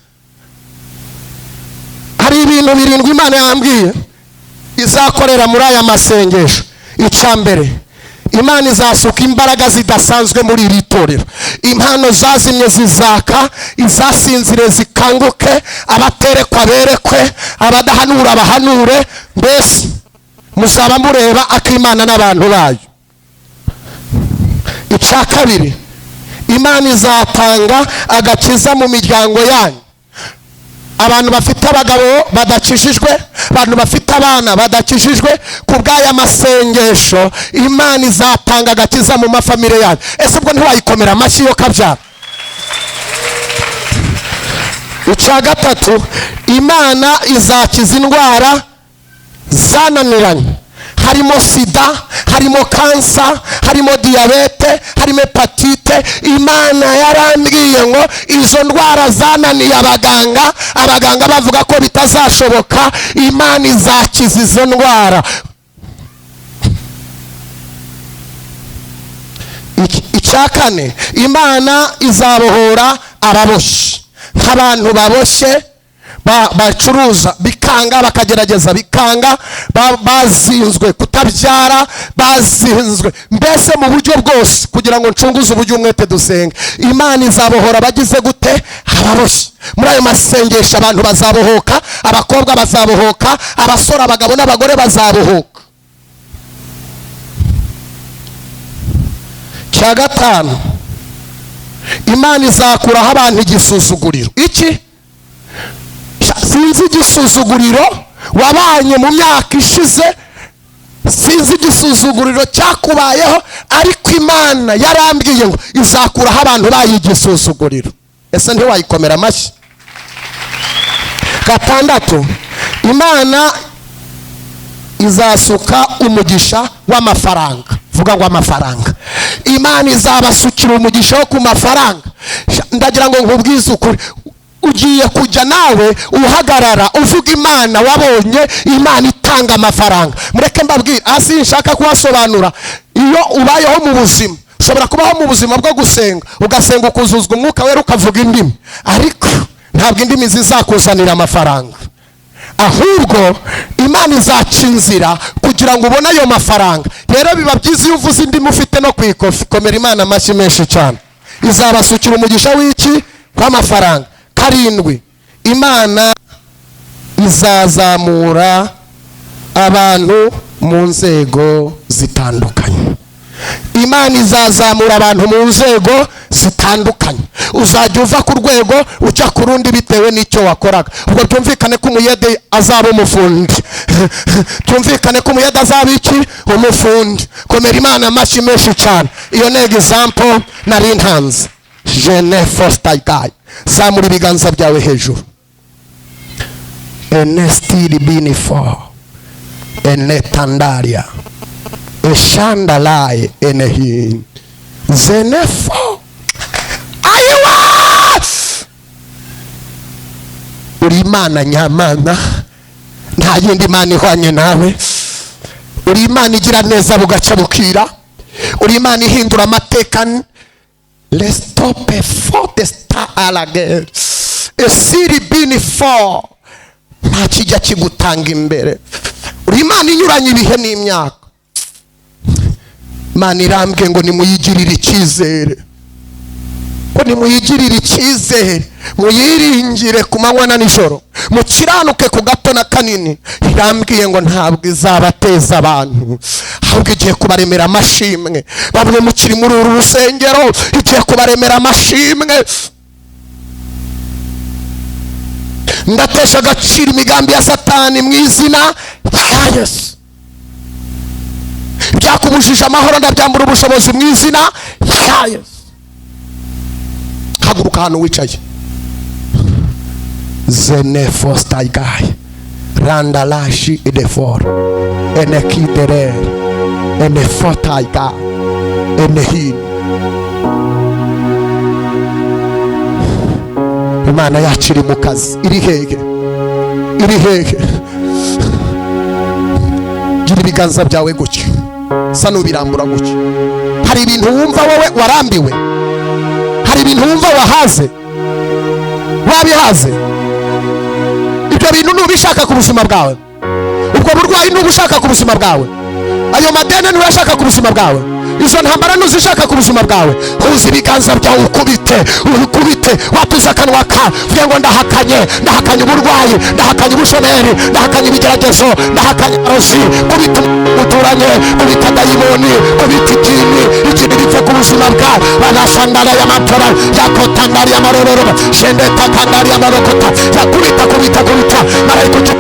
Hari ibintu birindwi Imana yambwiye izakorera muri aya masengesho. Icya mbere, Imana izasuka imbaraga zidasanzwe muri iri torero. Impano zazimye zizaka, izasinzire zikanguke, abaterekwa berekwe, abadahanura bahanure. Mbese muzaba mureba akimana n'abantu bayo. Icya kabiri, Imana izatanga agakiza mu miryango yanyu. Abantu bafite abagabo badakijijwe, abantu bafite abana badakijijwe, ku bw'aya masengesho Imana izatanga agakiza mu mafamire yanyu. Ese ubwo ntiwayikomera amashyi yo kabyara? Icya gatatu, Imana izakiza indwara zananiranye, harimo sida, harimo kansa, harimo diyabete, harimo hepatite. Imana yarambwiye ngo izo ndwara zananiye abaganga, abaganga bavuga ko bitazashoboka, Imana izakiza izo ndwara. Icya kane, Imana izabohora ababoshye, nk'abantu baboshye bacuruza bikanga, bakagerageza bikanga, bazinzwe kutabyara, bazinzwe mbese mu buryo bwose. Kugira ngo ncunguze uburyo umwete dusenga, Imana izabohora abagize gute? Ababoshye. Muri ayo masengesho abantu bazabohoka, abakobwa bazabohoka, abasore, abagabo n'abagore bazabohoka. Cya gatanu, Imana izakuraho abantu igisuzuguriro. Iki sinzi igisuzuguriro wabanye mu myaka ishize, sinzi igisuzuguriro cyakubayeho, ariko Imana yarambwiye ngo izakuraho abantu bayigisuzuguriro. Ese ntiwayikomera amashyi? Gatandatu, Imana izasuka umugisha w'amafaranga. Vuga ngo amafaranga. Imana izabasukira umugisha wo ku mafaranga. Ndagira ngo nkubwize ukuri, ugiye kujya nawe uhagarara uvuga Imana wabonye Imana itanga amafaranga. Mureke mbabwire, hasi nshaka kuhasobanura. Iyo ubayeho mu buzima, ushobora kubaho mu buzima bwo gusenga, ugasenga ukuzuzwa umwuka wera, ukavuga indimi, ariko ntabwo indimi zizakuzanira amafaranga. Ahubwo Imana izaca inzira kugira ngo ubone ayo mafaranga. Rero biba byiza iyo uvuze indimi ufite no ku ikofi. Komera Imana amashyi menshi cyane. Izabasukira umugisha w'iki? W'amafaranga. Karindwi, Imana izazamura abantu mu nzego zitandukanye. Imana izazamura abantu mu nzego zitandukanye. Uzajya uva ku rwego ujya ku rundi bitewe n'icyo wakoraga. Ubwo byumvikane ko umuyede azaba umufundi, byumvikane ko umuyede azaba iki? Umufundi. Komera Imana amashyi menshi cyane. Iyo ni example nari ntanze. Jene Foster Guy, zamura ibiganza byawe hejuru. Enestiri binifo enetandaria eshandalaye enehin zenefo. Ayiwa, uri Imana nyamana, nta yindi mana ihwanye nawe. Uri Imana igira neza bugaca bukira, uri Imana ihindura amateka. Lestope forte sta alagere esiri bini fo, nta kijya kigutanga imbere. Uri Imana inyuranye ibihe n'imyaka. Imana irambwiye ngo nimuyigirire icyizere, ko nimuyigirire icyizere, muyiringire ku manywa na nijoro, mukiranuke ku gato na kanini. Irambwiye ngo ntabwo izabateza abantu, ahubwo igiye kubaremera amashimwe. Bamwe mukiri muri uru rusengero, igiye kubaremera amashimwe. Ndatesha agaciro imigambi ya Satani mu izina rya Yesu. Byakubujije amahoro, ndabyambura ubushobozi mu izina rya Yesu. Haguruka ahantu wicaye. Zenefostaigai randalashi idefor enekiderer enefotaiga enehin. Imana yacu iri mu kazi. Iri hehe? Iri hehe? Gira ibiganza byawe gutya, sa n'ubirambura gutya. Hari ibintu wumva wowe warambiwe, hari ibintu wumva wahaze, wabihaze. Ibyo bintu ntubishaka ku buzima bwawe, ubwo burwayi ntubushaka ku buzima bwawe, ayo madeni ntuyashaka ku buzima bwawe, izo ntambara ntuzishaka ku buzima bwawe. Huza ibiganza byawe, ukubite, ukubite, watuze akanwa ka uvuge ngo ndahakanye, ndahakanye uburwayi, ndahakanye ubushomeri, ndahakanye ibigeragezo, ndahakanye arozi. Kubita umuturanye, kubita dayimoni, kubita idini, idini ripfe ku buzima bwawe. Banasandara y'amatora yakotandari y'amarororo shendetakandari y'amarokota yakubita, kubita, kubita. Marayika ukiza,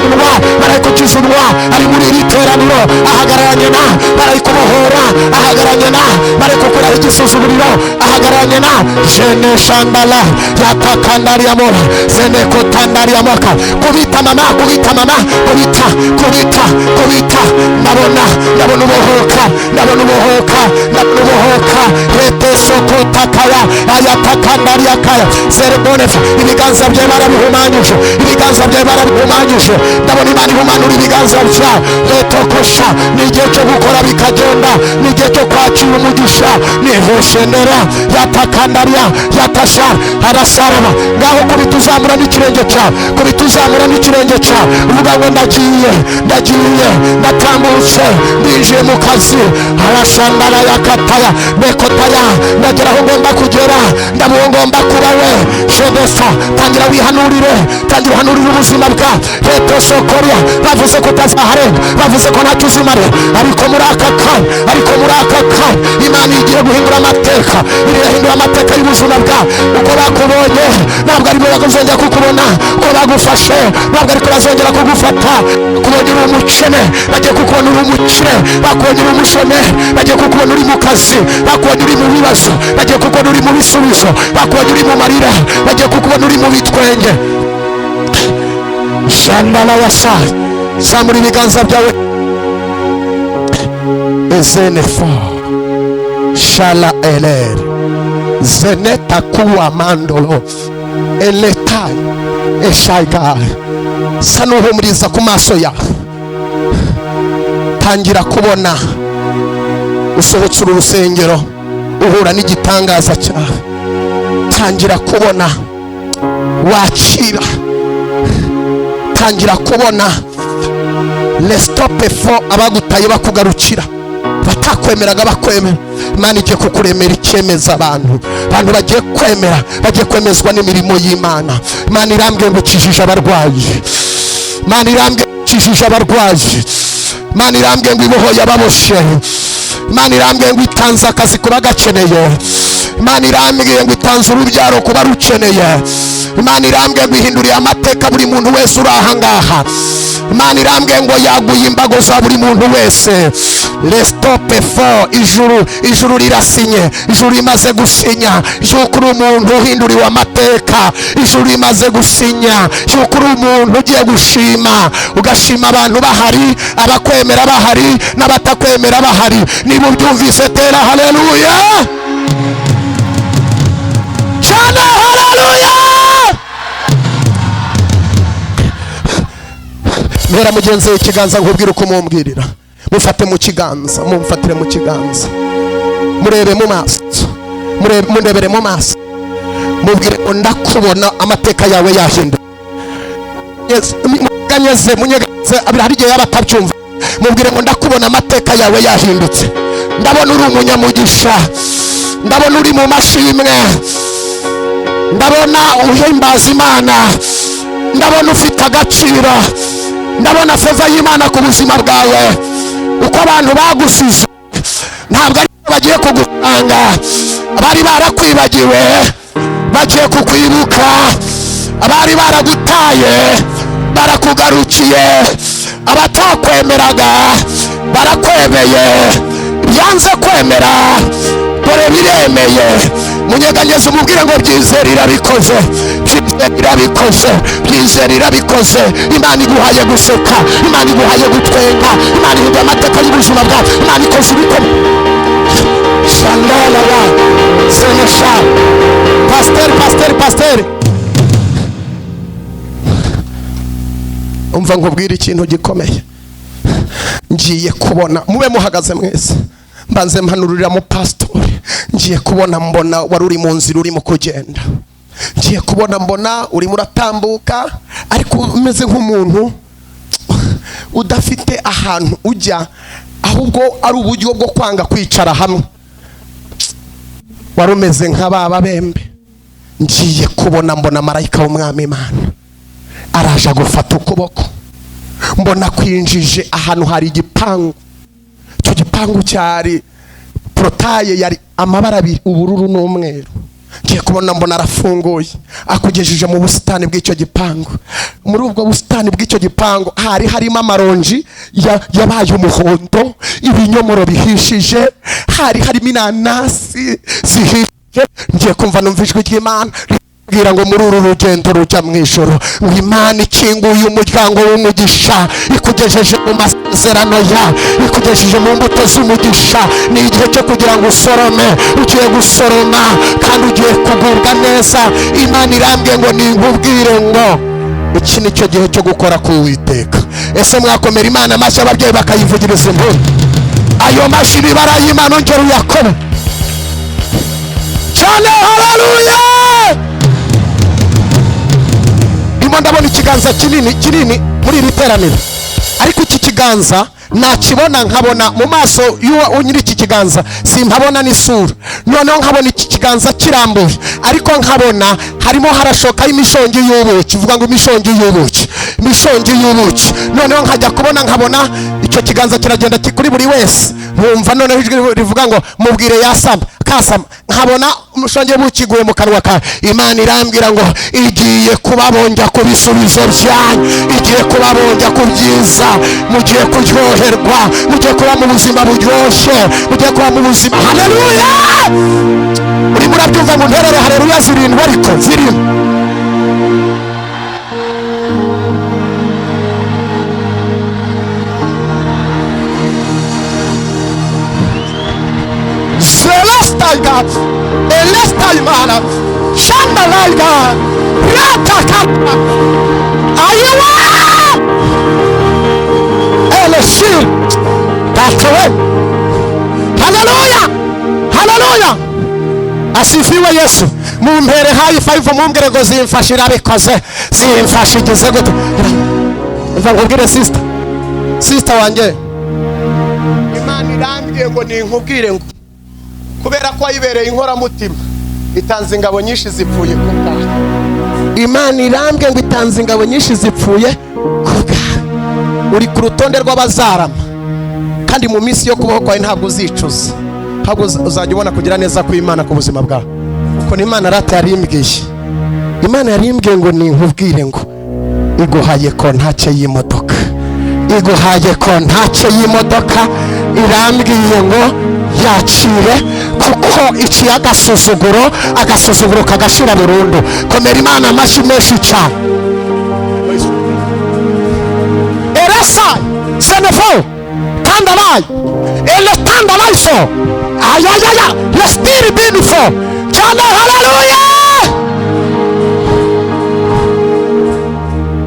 marayika ukiza unwa ari muri iri teraniro, ahagararanye na marayika ubohora, ahagararanye na marayika ukuraho igisuzuguriro, ahagararanye na jene shandala yatakandari yamora zenekotandari yamoka. Kubita mama, kubita mama, kubita, kubita, kubita. Ndabona, ndabona ubohoka, ndabona ubohoka, ndabona ubohoka. Retesokotakaya ayatakandari yakaya zerebonefa. Ibiganza byawe barabihumanyije, ibiganza byawe barabihumanyije. Ndabona Imana ihumanura ibiganza byawe. Retokosha. Ni igihe cyo gukora bikagenda, ni igihe cyo kwakira umugisha. Nihoshenera yatakandaria yatasha arasaraba. Ngaho kubita uzamura n'ikirenge cyawe, kubita uzamura n'ikirenge cyawe, uvuga ngo ndagiye, ndagiye, ndatambutse, ndinjiye mu kazi. Arashandara yakataya nekotaya, ndagera aho ngomba kugera, ndaba uwo ngomba kuba we. Shedesa, tangira wihanurire, tangira uhanurire ubuzima bwa retosokoria. Bavuze ko utazaharenga, bavuze ko ntacyo uzimare, ariko muri aka kanya, ariko muri aka kanya Imana igiye guhindura amateka, irahindura amateka y'ubuzima bwawe. Uko bakubonye ntabwo ariko bazongera kukubona, uko bagufashe ntabwo ariko bazongera kugufata. Kubonye uri umukene, bagiye kukubona uri umukire. Bakubonye uri umushomeri, bagiye kukubona uri mu kazi. Bakubonye uri mu bibazo, bagiye kukubona uri mu bisubizo. Bakubonye uri mu marira, bagiye kukubona uri mu bitwenge. Shandala wasayi, zamura ibiganza byawe. Ezenefo shala eler zeneta kuwa mandolo eletai eshaiga. Sa n'uhumuriza ku maso yawe, tangira kubona usohotse uru rusengero uhura n'igitangaza cyawe. Tangira kubona wakira, tangira kubona lesitope fo abagutaye bakugarukira, batakwemeraga bakwemera. Imana igiye kukuremera icyemeza abantu, abantu bagiye kwemera, bagiye kwemezwa n'imirimo y'Imana. Imana irambwiye ngo ukijije abarwayi, Imana irambwiye ngo ukijije abarwayi, Imana irambwiye ngo ibohoye ababoshye, Imana irambwiye ngo itanze akazi ku bagakeneye, Imana irambwiye ngo itanze urubyaro ku barukeneye. Imana irambwiye ngo ihinduriye amateka buri muntu wese uri aha ngaha. Imana irambwiye ngo yaguye imbago za buri muntu wese. Restope fo, ijuru, ijuru rirasinye. Ijuru rimaze gusinya yuko uri umuntu uhinduriwe amateka. Ijuru rimaze gusinya yuko uri umuntu ugiye gushima, ugashima abantu bahari, abakwemera bahari n'abatakwemera bahari. Niba ubyumvise tera haleluya cyane, haleluya. Mpera mugenzi we ikiganza nkubwire uko mumbwirira. Mufate mu kiganza, mumfatire mu kiganza, murebe mu maso, murebere mu maso, mubwire ngo ndakubona amateka yawe yahinduka. Munyeganyeze, munyeganyeze, hari igihe yaba atabyumva. Mubwire ngo ndakubona amateka yawe yahindutse, ndabona uri umunyamugisha, ndabona uri mu mashimwe, ndabona uhimbaza Imana, ndabona ufite agaciro, ndabona favor y'Imana ku buzima bwawe. Uko abantu bagusize ntabwo ari bagiye kugusanga, abari barakwibagiwe bagiye kukwibuka, abari baragutaye barakugarukiye, abatakwemeraga barakwemeye, byanze kwemera dore biremeye. Munyeganyeze umubwire ngo byizere irabikoze, byizere irabikoze, byizere irabikoze. Imana iguhaye guseka, Imana iguhaye gutwenga, Imana ihinduye amateka y'ubuzima bwawe, Imana ikoze ibikomeye. Shandala senesha pasiteri, pasiteri, pasiteri, umva nkubwire ikintu gikomeye ngiye kubona. Mube muhagaze mwese, mbanze mpanurira mu pasitori. Ngiye kubona mbona wari uri mu nzira urimo kugenda, ngiye kubona mbona urimo uratambuka, ariko umeze nk'umuntu udafite ahantu ujya, ahubwo ari uburyo bwo kwanga kwicara hamwe. Wari umeze nka ba babembe. Ngiye kubona mbona marayika w'umwami Imana araje gufata ukuboko, mbona kwinjije ahantu hari igipangu. Icyo gipangu cyari portail, yari amabara abiri, ubururu n'umweru. Ngiye kubona mbona arafunguye, akugejeje mu busitani bw'icyo gipangu. Muri ubwo busitani bw'icyo gipangu hari harimo amaronji yabaye umuhondo, ibinyomoro bihishije, hari harimo inanasi zihishije. Ngiye kumva numva ijwi ry'Imana bwira ngo muri uru rugendo rujya mu ijoro, ngo Imana ikinguye umuryango w'umugisha, ikugejeje mu masezerano ya, ikugejeje mu mbuto z'umugisha. Ni igihe cyo kugira ngo usorome, ugiye gusoroma kandi ugiye kugubwa neza. Imana irambwiye ngo ninkubwire ngo iki ni cyo gihe cyo gukora ku Uwiteka. Ese mwakomera Imana amashyi, ababyeyi bakayivugiriza impundu? Ayo mashyi ibara y'Imana ongera uyakome cyane, haleluya. Ndimo ndabona ikiganza kinini kinini muri iri teraniro, ariko iki kiganza nakibona nkabona mu maso y'uwo nyiri iki kiganza simpabona n'isura. Noneho nkabona iki kiganza kirambuye, ariko nkabona harimo harashokaho imishongi y'ubuki, uvuga ngo imishongi y'ubuki, imishongi y'ubuki. Noneho nkajya kubona nkabona icyo kiganza kiragenda kuri buri wese, nkumva noneho ijwi rivuga ngo mubwire yasama kasama, nkabona umushongi w'ubuki iguye mu kanwa kawe. Imana irambwira ngo igiye kubabonja ku bisubizo byanyu, igiye kubabonja ku byiza, mugiye kuryoherwa, mugiye kuba mu buzima buryoshye, mugiye kuba mu buzima. Haleluya! Urimo urabyumva ngo nterere haleluya zirindwi, ariko zirindwi. Zelestaiga, Elestaimana, Shandalaiga, Ratakapa, Ayiwa, Eleshir, Datawe. Haleluya, haleluya. Asifiwe Yesu. Mumpere high five, mumbwire ngo zimfashe irabikoze, zimfashe igeze gute. Umva nkubwire sister, sister wanjye, Imana irambwiye ngo ninkubwire ngo kubera ko wayibereye inkoramutima itanze ingabo nyinshi zipfuye ku bwawe. Imana irambwiye ngo itanze ingabo nyinshi zipfuye ku bwawe. Uri ku rutonde rw'abazarama, kandi mu minsi yo kubaho kwawe ntabwo uzicuza, ntabwo uzajya ubona kugira neza kw'Imana ku buzima bwawe. Kuko n'Imana rata yarimbwiye, Imana yarimbwiye ngo ninkubwire ngo iguhaye kontake y'imodoka, iguhaye kontake y'imodoka. Irambwiye ngo yakire, kuko iciye agasuzuguro, agasuzuguro kagashira burundu. Komera Imana amashyi menshi cyane. Eresa senefo tandalayi ele tandalayiso ayayaya yesitiri binifo cyane. Haleluya!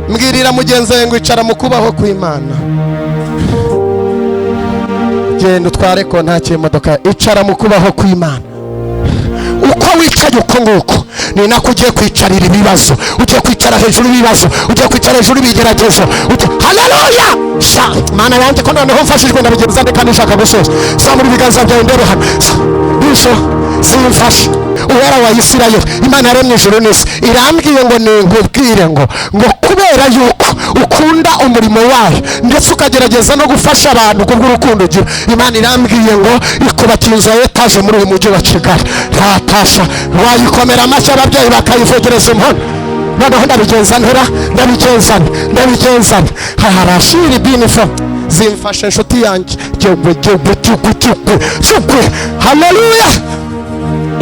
Mbwirira mugenzi wawe ngo icara mu kubaho kw'Imana. Genda utware kontake y'imodoka. Icara mu kubaho kw'Imana. Uko wicaye uko nguko ni nako ugiye kwicarira ibibazo, ugiye kwicara hejuru y'ibibazo, ugiye kwicara hejuru y'ibigeragezo. Haleluya! Sha Mana yanjye, ko noneho mfashijwe, ndabigenza nde kandi nshaka gusoza? Zamura ibiganza byawe ndebe hano. Bisho zimfashe. Uwera wa Isirayeli, Imana yaremye ijuru n'isi, irambwiye ngo ninkubwire ngo kubera yuko ukunda umurimo wayo ndetse ukagerageza no gufasha abantu kubw'urukundo ugira, Imana irambwiye ngo ikubakiye inzu ya etaje muri uyu mujyi wa Kigali. Ntatasha wayikomera amashyi, ababyeyi bakayivugereza impono. Noneho ndabigenza ntera, ndabigenza nte, ndabigenza nte? Harashiri binifo zimfashe, inshuti yanjye. Jyewe jyewe jyewe jyewe jyewe! Haleluya!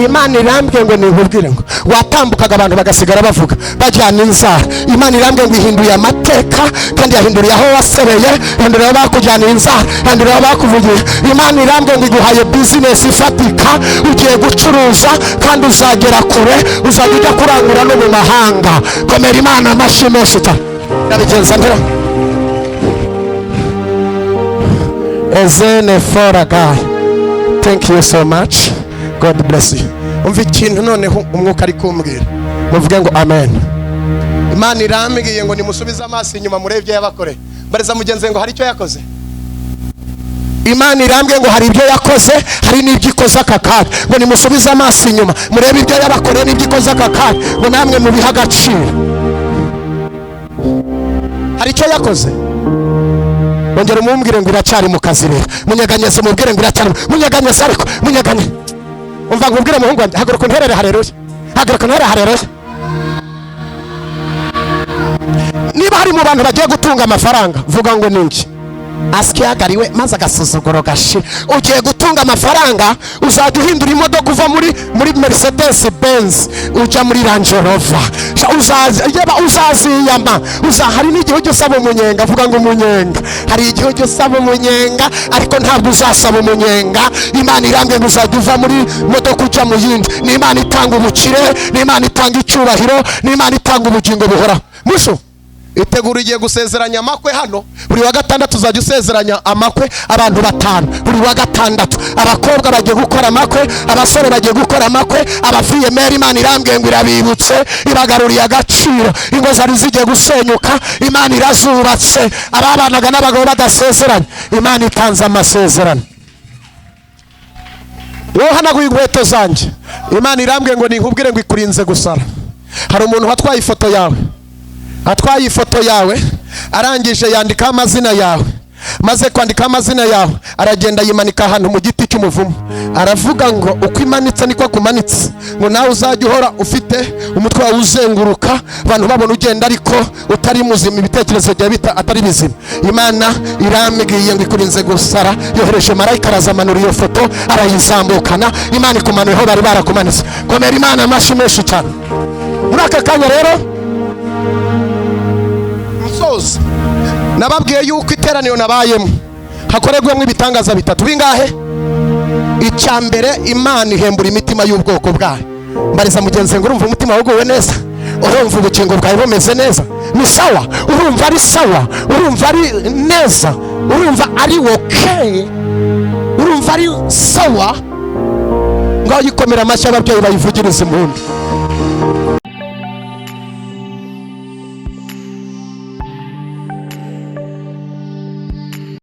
Imana irambwiye ngo ninkubwire ngo watambukaga abantu bagasigara bavuga bajyana inzara. Imana irambwiye ngo ihinduye amateka, kandi yahinduriye aho wasereye, ihinduriye aho bakujyaniye inzara, ihinduriye aho bakuvugiye. Imana irambwiye ngo iguhaye bizinesi ifatika, ugiye gucuruza kandi uzagera kure, uzajya ujya kurangura no mu mahanga. Komera Imana amashyi menshi cyane. Ndabigenza ntera? Ezene foraga. Thank you so much, God bless you. Umva ikintu noneho umwuka ari kumbwira, muvuge ngo amen. Imana irambwiye ngo nimusubize amaso inyuma murebe ibyo yabakoreye. Mbariza mugenzi ngo hari icyo yakoze. Imana irambwiye ngo hari ibyo yakoze, hari n'ibyo ikoze aka kanya. Ngo nimusubize amaso inyuma murebe ibyo yabakoreye n'ibyo ikoze aka kanya, ngo namwe mubihe agaciro. Hari icyo yakoze. Ongera umumbwire ngo iracyari mu kazi. Rero munyeganyeze, mubwire ngo iracyari munyeganyeze, ariko munyeganye. Umva nkubwire, muhungu wanjye, haguruka unterere haleluya, haguruka unterere haleluya. Niba hari mu bantu bagiye gutunga amafaranga, vuga ngo ni iki asikihagariwe maze agasuzuguro gashira. Ugiye gutunga amafaranga, uzajya uhindura imodoka, uva muri Mercedes Benz ujya muri Range Rover. Uzaziyama. Hari n'igihe ujya usaba umunyenga. Vuga ngo umunyenga. Hari igihe ujya usaba umunyenga, ariko ntabwo uzasaba umunyenga. Imana irambwiye ngo uzajya uva muri modoka ujya mu yindi. Ni Imana itanga ubukire, ni Imana itanga icyubahiro, ni Imana itanga ubugingo buhoraho. Musho itegura, igiye gusezeranya amakwe hano. Buri wa gatandatu uzajya usezeranya amakwe abantu 5 buri wa gatandatu. Abakobwa bagiye gukora amakwe, abasore bagiye gukora amakwe, abafiyemeri. Imana irambwiye ngo irabibutse, ibagaruriye agaciro. Ingo zari zigiye gusenyuka, Imana irazubatse. Ababanaga n'abagabo badasezeranye, Imana itanze amasezerano. Wowe hanaguye inkweto zanjye. Imana irambwiye ngo ninkubwire ngo ikurinze gusara. Hari umuntu watwaye ifoto yawe, atwaye ifoto yawe, arangije yandikaho amazina yawe. Maze kwandikaho amazina yawe, aragenda yimanika ahantu mu giti cy'umuvumu. Aravuga ngo uko imanitse niko kumanitse, ngo nawe uzajya uhora ufite umutwe wawe uzenguruka, abantu babona ugenda ariko utari muzima, ibitekerezo byawe atari bizima. Imana irambwiye ngo ikurinze gusara. Yohereje marayika arazamanura iyo foto, arayizambukana. Imana ikumanuye aho bari barakumanitse. Komera Imana amashyi menshi cyane. Muri aka kanya rero nsoza, nababwiye yuko iteraniro nabayemo hakorerwamo ibitangaza 3. Bingahe? Icya mbere, Imana ihembura imitima y'ubwoko bwayo. Mbariza mugenzi ngo urumva umutima waguwe neza? Urumva ubugingo bwawe bumeze neza? Ni sawa? Urumva ari sawa? Urumva ari neza? Urumva ari okay? Urumva ari sawa? Ngaho yikomera amashyi, ababyeyi bayivugiriza impundu.